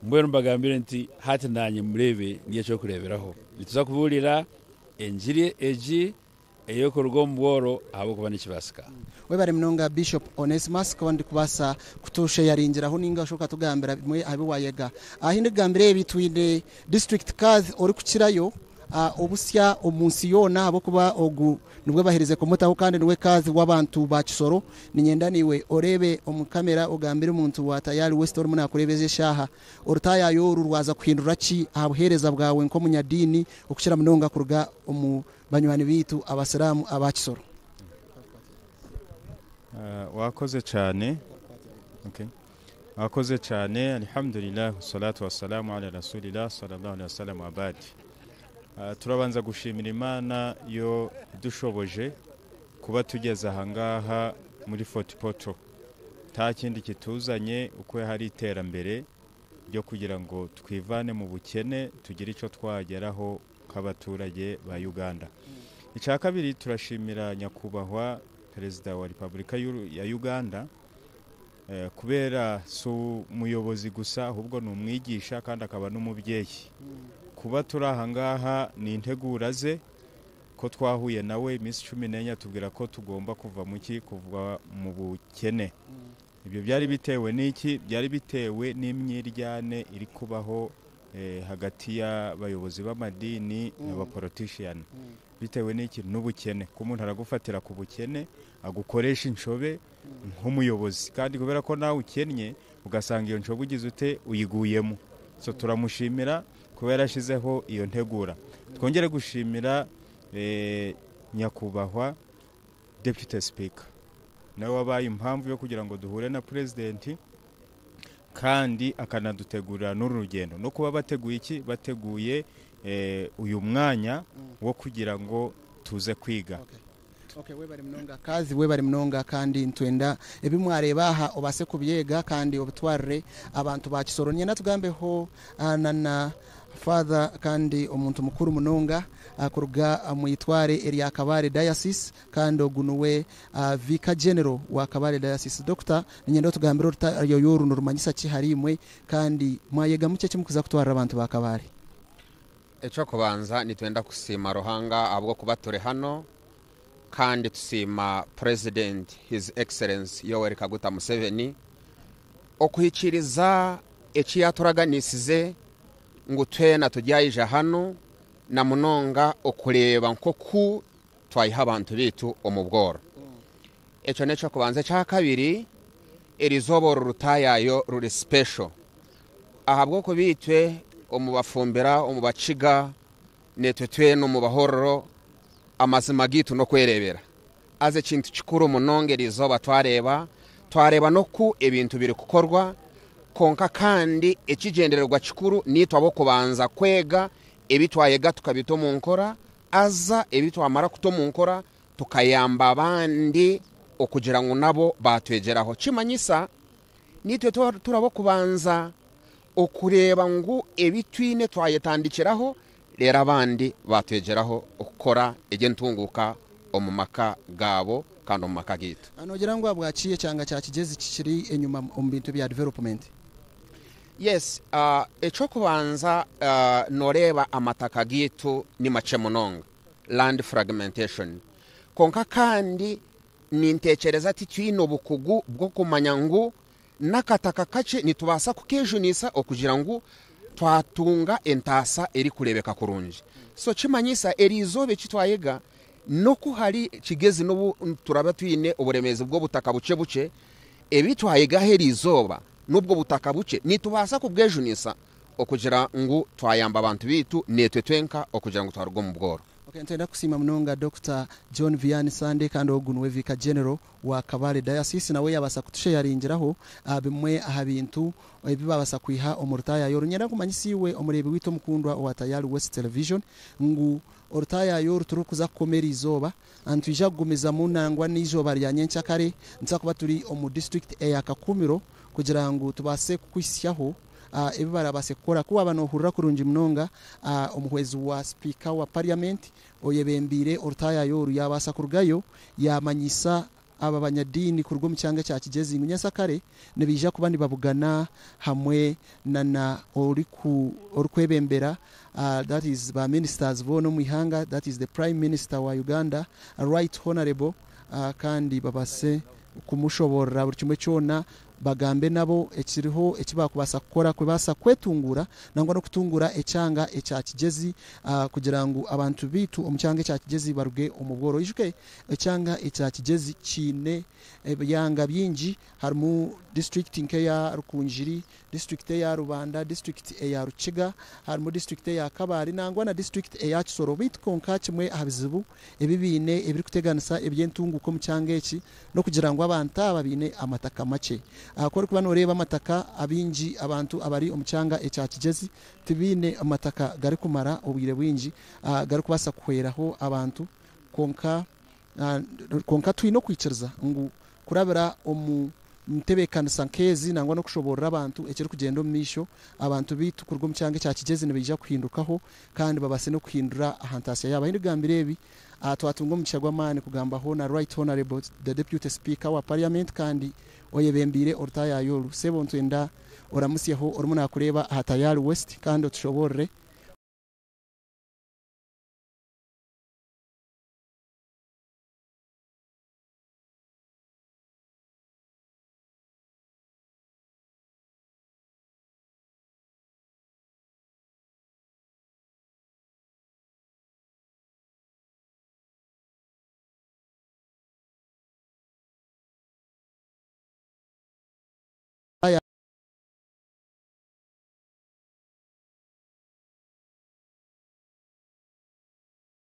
mbwenu mbagambire nti, "Hati nanye mureebe, ndi eky'okureeberaho." Nituza kubuurira engiri egi ey'okuruga omu bworo ahabw'okuba nikibaasika. Webare munonga, Bishop Onesimus, kuba ndikubaasa kutusheyaringiraho ninga shi okatugambira bimwe aha bi wayega. Ahi ndikugambira ebi, twine district kadhi orikukirayo, ah, obusya omu nsi yoona, ahabw'okuba ogu nibwe baherize kumutaho kandi niwe kadhi w'abantu ba Kisoro. Ninyenda naiwe oreebe omu kamera, ogambire omuntu wa Tayari West orimu nakureebeza eshaaha. Orutaayaaya oru rwaza kuhindura ki aha buheereza bwawe nk'omunyadiini, okukira munonga kuruga omu banywani baitu Abasiraamu aba Kisoro? Ah, wakoze cyane. Okay. Wakoze cyane. Alhamdulillah, wassalatu wassalamu ala Rasulillah, sallallahu alaihi wasallam, wa ba'd. Ah, turabanza gushimira Imana yo idushoboje kuba tugeze aha ngaha muri Fort Portal. Nta kindi kituzanye uko hari iterambere ryo kugira ngo twivane mu bukene, tugire icyo twageraho nk'abaturage ba Uganda. Icya kabiri, turashimira Nyakubahwa Perezida wa Repubulika y'u-, ya Uganda, eh, kubera si umuyobozi gusa, ahubwo ni umwigisha kandi akaba n'umubyeyi. Kuba turi aha ngaha ni integura ze, ko twahuye nawe iminsi cumi n'enye, atubwira ko tugomba kuva mu ki? Kuva mu bukene. Ibyo byari bitewe n'iki? Byari bitewe n'imyiryane iri kubaho eh, hagati y'abayobozi b'amadiini na ba politician. Bitewe n'iki? N'ubukene. Ko omuntu aragufatira ku bukene, agukoresha inshobe nk'umuyobozi. Kandi kubera ko nawe ukennye, ugasanga iyo nshobe ugize ute, uyiguyemo. So, turamushimira kuba yarashizeho iyo ntegura. Twongere gushimira, eh, nyakubahwa Deputy Speaker. Nawe wabaye impamvu yo kugira ngo duhure na President, kandi akanadutegurira n'uru rugendo. No kuba bateguye iki? Bateguye, eh, uyu mwanya wo kugira ngo tuze kwiga. Okay. Okay, webare munonga, Kazi, webare munonga, kandi ntwenda ebi mwareba aha obase kubyega kandi obitwarire abantu ba Kisoro. Nyenda tugambeho, ah, na, na Father, kandi omuntu mukuru munonga, ah, kuruga, ah, mu itware erya Kabale Diocese, kandi ogu niwe, ah, Vicar General wa Kabale Diocese. Doctor, ninyenda otugambire orutayo oru nirumanyisa ki hari imwe, kandi mwayegamu ki eki mukuza kutwarira abantu ba Kabale? Eky'okubanza, nitwenda kusiima Ruhanga ahabw'okuba turi hanu, kandi tusiima President, His Excellency Yoweri Kaguta Museveni, okuhikiriza eki yaturaganisize ngu twena turyaija hanu, na munonga okureeba nk'oku twayiha abantu baitu omu bworo. Ekyo n'eky'okubanza. Ekya kabiri, eri izooba oru rutaayayo ruri special. Ahabw'okuba itwe omu Bafumbira, omu Bakiga, netwe twena omu Bahororo, amazima gaitu n'okwereebera. Haza ekintu kikuru munonga eri izooba twareeba, twareeba n'oku ebintu biri kukorwa, kwonka kandi ekigyendererwa kikuru naitwe ab'okubanza kwega ebi twayega tukabita omu nkora, haza ebi twamara kuta omu nkora tukayamba abandi okugira ngu nabo batwegyeraho. Kimanyisa, naitwe tu-, turi ab'okubanza okureeba ngu ebi twine twayetandikiraho, reero abandi batwegyeraho okukora eby'entunguuka omu maka gaabo kandi omu maka gaitu. Ah, nogira ngu ahabwaki ekyanga kya Kigyezi kikiri enyima omu bintu bya development? Yes, ah, eky'okubanza, ah, noreeba amataka gaitu ni makye munonga, land fragmentation. Kwonka kandi nintekyereza titwine obukugu bw'okumanya ngu n'akataka kakye nitubaasa kukejunisa okugira ngu twatunga entaasa erikureebeka kurungi. So, kimanyisa eri izooba eki twayega, n'oku hari Kigyezi n'obu turaba twine oburemeezi bw'obutaka bukye bukye, ebi twayegaho eri izooba n'obwo butaka bukye, nitubaasa kubwejunisa okugira ngu twayamba abantu baitu, netwe twenka okugira ngu twaruga omu bworo. Okay, nitwenda kusiima munonga Doctor John Vianney Sande, kandi ogu niwe Vicar General wa Kabale Diocese, nawe yabaasa kutusheyaringiraho, ah, bimwe aha bintu ebi babaasa kwiha omu rutaayayo oru. Ninyenda nkumanyise iwe, omureebi waitu omukundwa owa Tayari West Television, ngu orutaayayo oru turikuza kukoma eri izooba, ah, nitwija kugumizamu nangwa n'eizooba rya nyenkyakare, nituza kuba turi omu district eya Kakumiro, kugira ngu tubaase kukuhitsyaho, ah, ebi barabaase kukora. Ku waaba noohurira kurungi munonga, ah, omuhwezi wa sipiika wa parliament oyebembeire orutaayayo oru yaabaasa kurugayo, yaamanyisa aba banyadiini kuruga omu kyanga ekya Kigyezi ngu nyenkyakare nibaija kuba nibabugana hamwe na, na oriku-, orikwebembera, ah, that is ba ministers boona omu ihanga, that is the Prime Minister wa Uganda, Right Honorable, ah, kandi babaase kumushoboorora buri kimwe kyona, bagambe nabo ekiriho eki baakubaasa kukora kubaasa kwetunguura nangwa n'okutunguura ekyanga ekya Kigyezi, ah, kugira ngu abantu baitu omu kyanga ekya Kigyezi baruge omu bworo. Oijuke, ekyanga ekya Kigyezi kiine ebyanga bingi, harimu disiturikiti nk'eya Rukungiri, disiturikiti eya Rubanda, disiturikiti eya Rukiga, harimu disiturikiti eya Kabale, nangwa na disiturikiti eya Kisoro. Beitu kwonka kimwe aha bizibu ebi baine ebirikuteganisa eby'entunguuka omu kyanga eki, n'okugira ngu abantu aba baine amataka makye. Ah, ku orikuba nooreeba amataka, abaingi abantu abari omu kyanga ekya Kigyezi tibaine amataka garikumara obwire bwingi, ah, garikubaasa kuhweraho abantu, kwonka Ah, kwonka twine okwikiriza ngu kurabira omu ntebeekanisa nk'ezi, nangwa n'okushoboorora abantu ekirikugyenda omu maisho, abantu baitu kuruga omu kyanga ekya Kigyezi nibaija kuhindukaho, kandi babaase n'okuhindura aha ntaasya yaabo. Ahu ndikugambira ebi, ah, twatunga omugisha gw'amaani kugambaho na Right Honourable the Deputy Speaker wa Parliament, kandi oyebembeire orutaayayo oru. Sebo, ntwenda oramutsyeho orimu naakureeba aha Tayari West, kandi otushoboorore.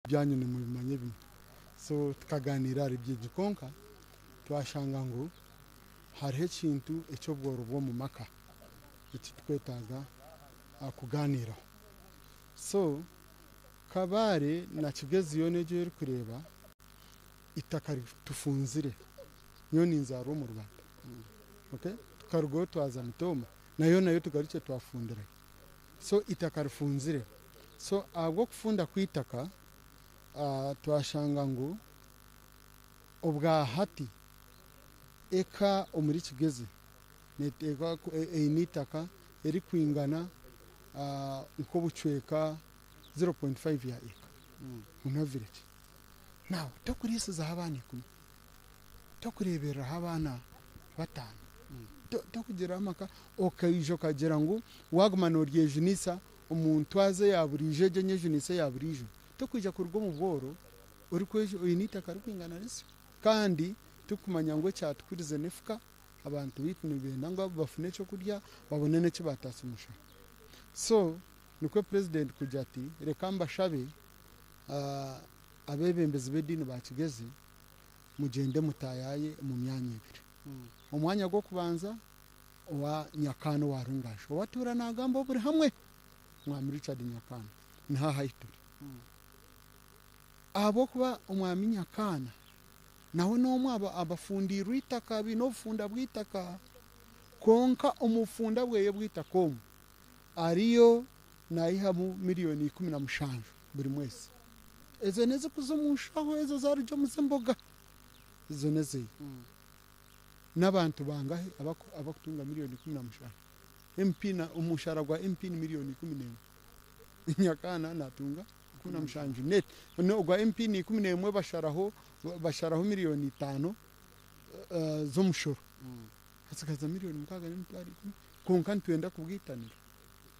byanyu nimubimanya ebimwe. So, tukagaaniira ahari byegi, kwonka twashanga ngu hariho ekintu eky'obworo bw'omu maka eki tukwetaaga, ah, kugaaniiraho. So, Kabale na Kigezi yoona egi erikureeba, eitaka ritufunzire. Nyowe ninzaarwa omu Rubanda. Okay? Tukarugaho twaza Mitooma. Nayo, nayo tugarukye twafundirayo. So, eitaka rifunzire. So, ahabw'okufunda kw'eitaka, ah, twashanga ngu obwa hati eka omuri Kigezi neteekwa ku-, e-, eine eitaka erikwingana, ah, nk'obucweka zero point five ya eka. Mm. On average. Now, tokuriisizaho abaana ikumi. Tokureebereraho abaana bataano. Mm. To-, tokugiraho amaka, okaija okagira ngu waaguma nooryejunisa omu ntwaza eya buriijo, egi enyejunisa eya buriijo. Tokwija kuruga omu bworo, orikweju-, oine eitaka ririkwingana risyo. Kandi turikumanya ngu ekyatukurize n'efuka, abantu baitu nibenda ngu abo bafune eky'okurya, babone n'eki baataasa omushaho. So, nikwo Purezidenti kugira ati, "Reka mbashabe, ah, abeebembezi b'ediini ba Kigezi, mugyende mutaayaye omu myanya ebiri." Mm. Omwanya gw'okubanza owa Nyakaana owa Rungaasha, ou atuura naagamba oburi hamwe, Mwami Richard Nyakaana, niho aha ahi turi. Mm. Ahabw'okuba Omwami Nyakaana nawe n'omwe aba-, abafundiirwe eitaka, baine obufunda bw'eitaka, kwonka omu bufunda bweye bw'eitaka omu, ariyo naihamu miriyoni ikumi na mushanju buri mwezi. Ezo n'ezikuza omu nshaho, ezo zaarugya omu z'emboga. Ezo n'ezeye. Mm. N'abantu bangahe abaku-, abakutunga miriyoni ikumi na mushanju? M P na, omushara gwa M P ni miriyoni ikumi n'emwe. Nyakaana natunga ikumi na mushanju net. No, ogwa M P ni ikumi n'emwe basharaho, basharaho miriyoni itaano, eh, z'omushoro. Mm. Hasigaza miriyoni mukaaga n'emitwaro ikumi. Kwonka nitwenda kubwitanira.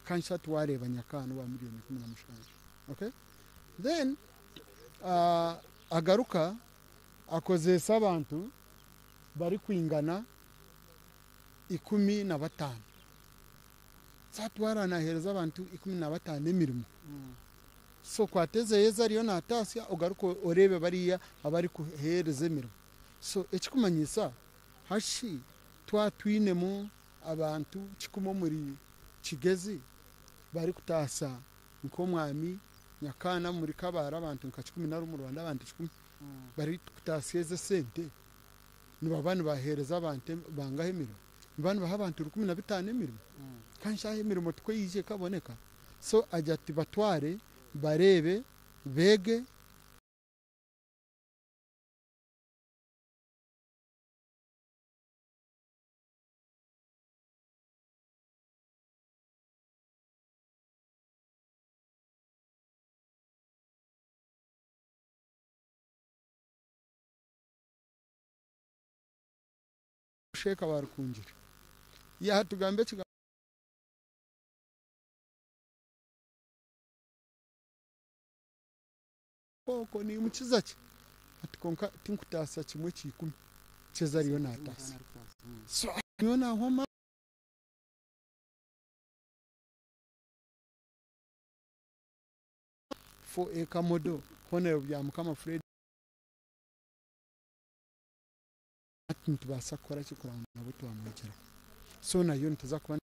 Kanshi hati wareeba Nyakaana owa miriyoni ikumi na mushanju. Okay? Then, ah, agaruka akozesa abantu barikwingana ikumi na bataano. So, hati wareeba nahereza abantu ikumi na bataano emirimo. Mm. So, kwata ezi eyeza ariyo nataasya, ogaruke oreebe bariya abari kuhereza emirimo. So, ekikumanyisa, hashi twaba twinemu abantu kikumi omuri Kigezi barikutaasa nk'omwami Nyakaana, muri Kabale abantu nka kikumi, nari omu Rwanda abantu kikumi, mm, barikutaasa ezi esente, nibaba nibahereza abantu em-, bangahe emirimo? Nibaba nibaha abantu rukumi na bitaano emirimo? Mm. Kandi shaha emirimo tikwo eyije ekaboneka. So, agira ati, "Batware, bareebe, beege." Sheeka Barikungire yatugambe ekigambo. Koko nimukiza ki? Ati, "Konka tinkutaasa kimwe ekya ikumi ky'ezi ariyo nataasa." So, niyo nahwa amaani. For a Kamodo, Honorable Byamukama Fred. Hati nitubaasa kukora ki kugira ngu nabo twamwegiraho? So, nayo nituza kuba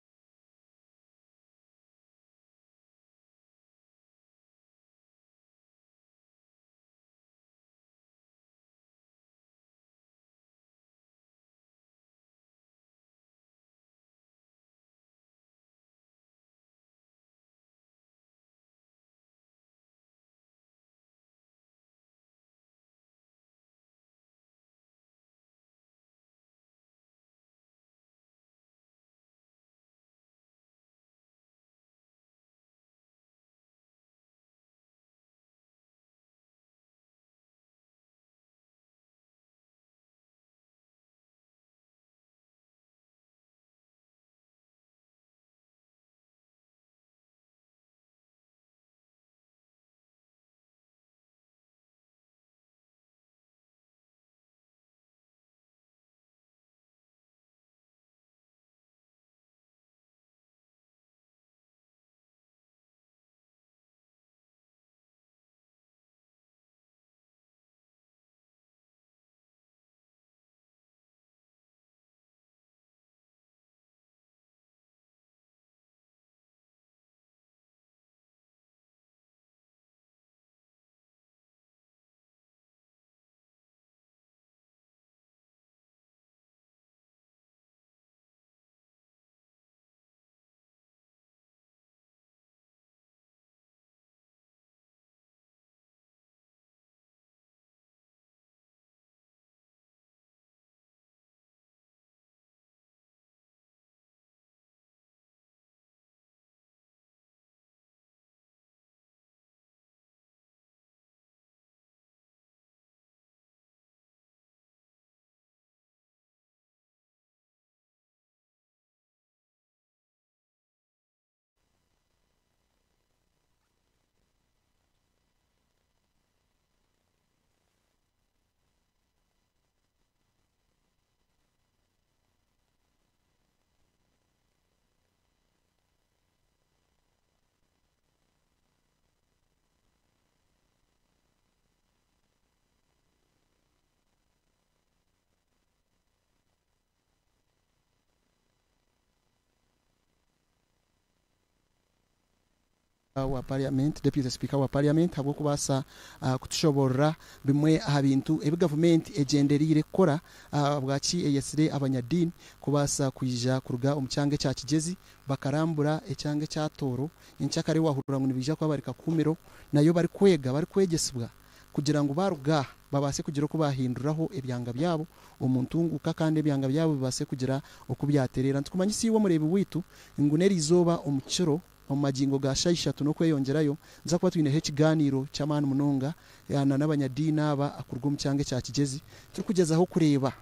wa parliament, deputy speaker wa parliament, habw'okubaasa ah, kutushoborora bimwe aha bintu ebi gavumenti egyendereire kukora, ah, bwaki eyetsire abanyadiini kubaasa kwija kuruga omu kyanga ekya Kigyezi, bakarambura ekyanga ekya Tooro. Nyenkyakare wahurira ngu nibaija kuba bari Kakumiro, nayo barikwega, barikwegyesibwa kugira ngu baruga aha babaase kugira oku bahinduraho ebyanga byabo omu ntunguka, kandi ebyanga byabo bibaase kugira oku byatereera. Nitukumanyisa iwe omureebi waitu ngu n'eriizooba omu kiro, omu magingo ga shaaha ishatu n'okweyongyerayo, nituza kuba twineho ekigaaniiro ky'amaani munonga, ya, na n'abanyadiini aba akuruga omu kyanga ekya Kigyezi. Turikugyezaho kureeba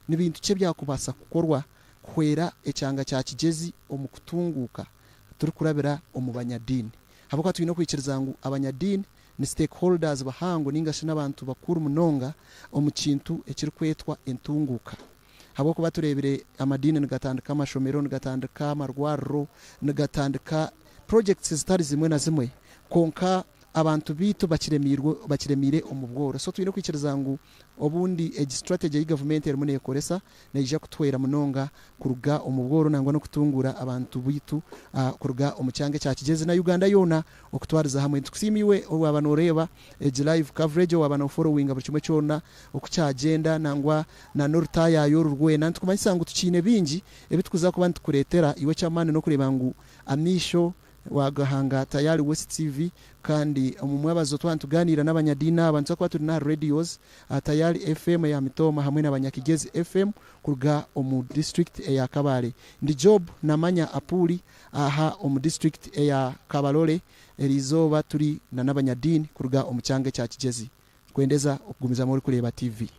ni bintu ki ebyakubaasa kukorwa kuhwera ekyanga kya Kigyezi omu kutunguuka, turikurabira omu banyadiini. Ahabw'okuba twine okwikiriza ngu abanyadiini ni stakeholders bahango, ninga shi n'abantu bakuru munonga omu kintu ekirikwetwa entunguuka. Ahabw'okuba tureebire amadiini nigatandika amashomero, nigatandika amarwariro, nigatandika projects zitari zimwe na zimwe, kwonka abantu baitu bakiremeirwe-, bakiremeire omu bworo. So twine okwikiriza ngu obundi egi strategy ei gavumenti erimu neekoresa neija kutuhwera munonga kuruga omu bworo nangwa n'okutunguura abantu baitu, ah, kuruga omu kyanga ekya Kigyezi na Uganda yoona okutwariza hamwe. Nitukusiima iwe owaaba nooreeba egi live coverage, owaaba nooforowinga buri kimwe kyona oku kyagyenda, nangwa na n'orutaayaaya oru rwena. Nitukumanyisa ngu tukiine bingi ebi turikuza kuba nitukureetera iwe, eky'amaani n'okureeba ngu amaisho wagahanga Tayari West T V, kandi omu mwebazo twaba nitugaaniira n'abanyadiini aba, nituza kuba turi n'aha radios, aha Tayari F M eya Mitooma hamwe na Banyakigezi F M kuruga omu district eya Kabale. Ndi Job Namanya Apuli, aha omu district eya Kabarole. Eri izooba turi na n'abanyadiini kuruga omu kyanga ekya Kigyezi. Kwendeza okugumizamu orikureeba T V.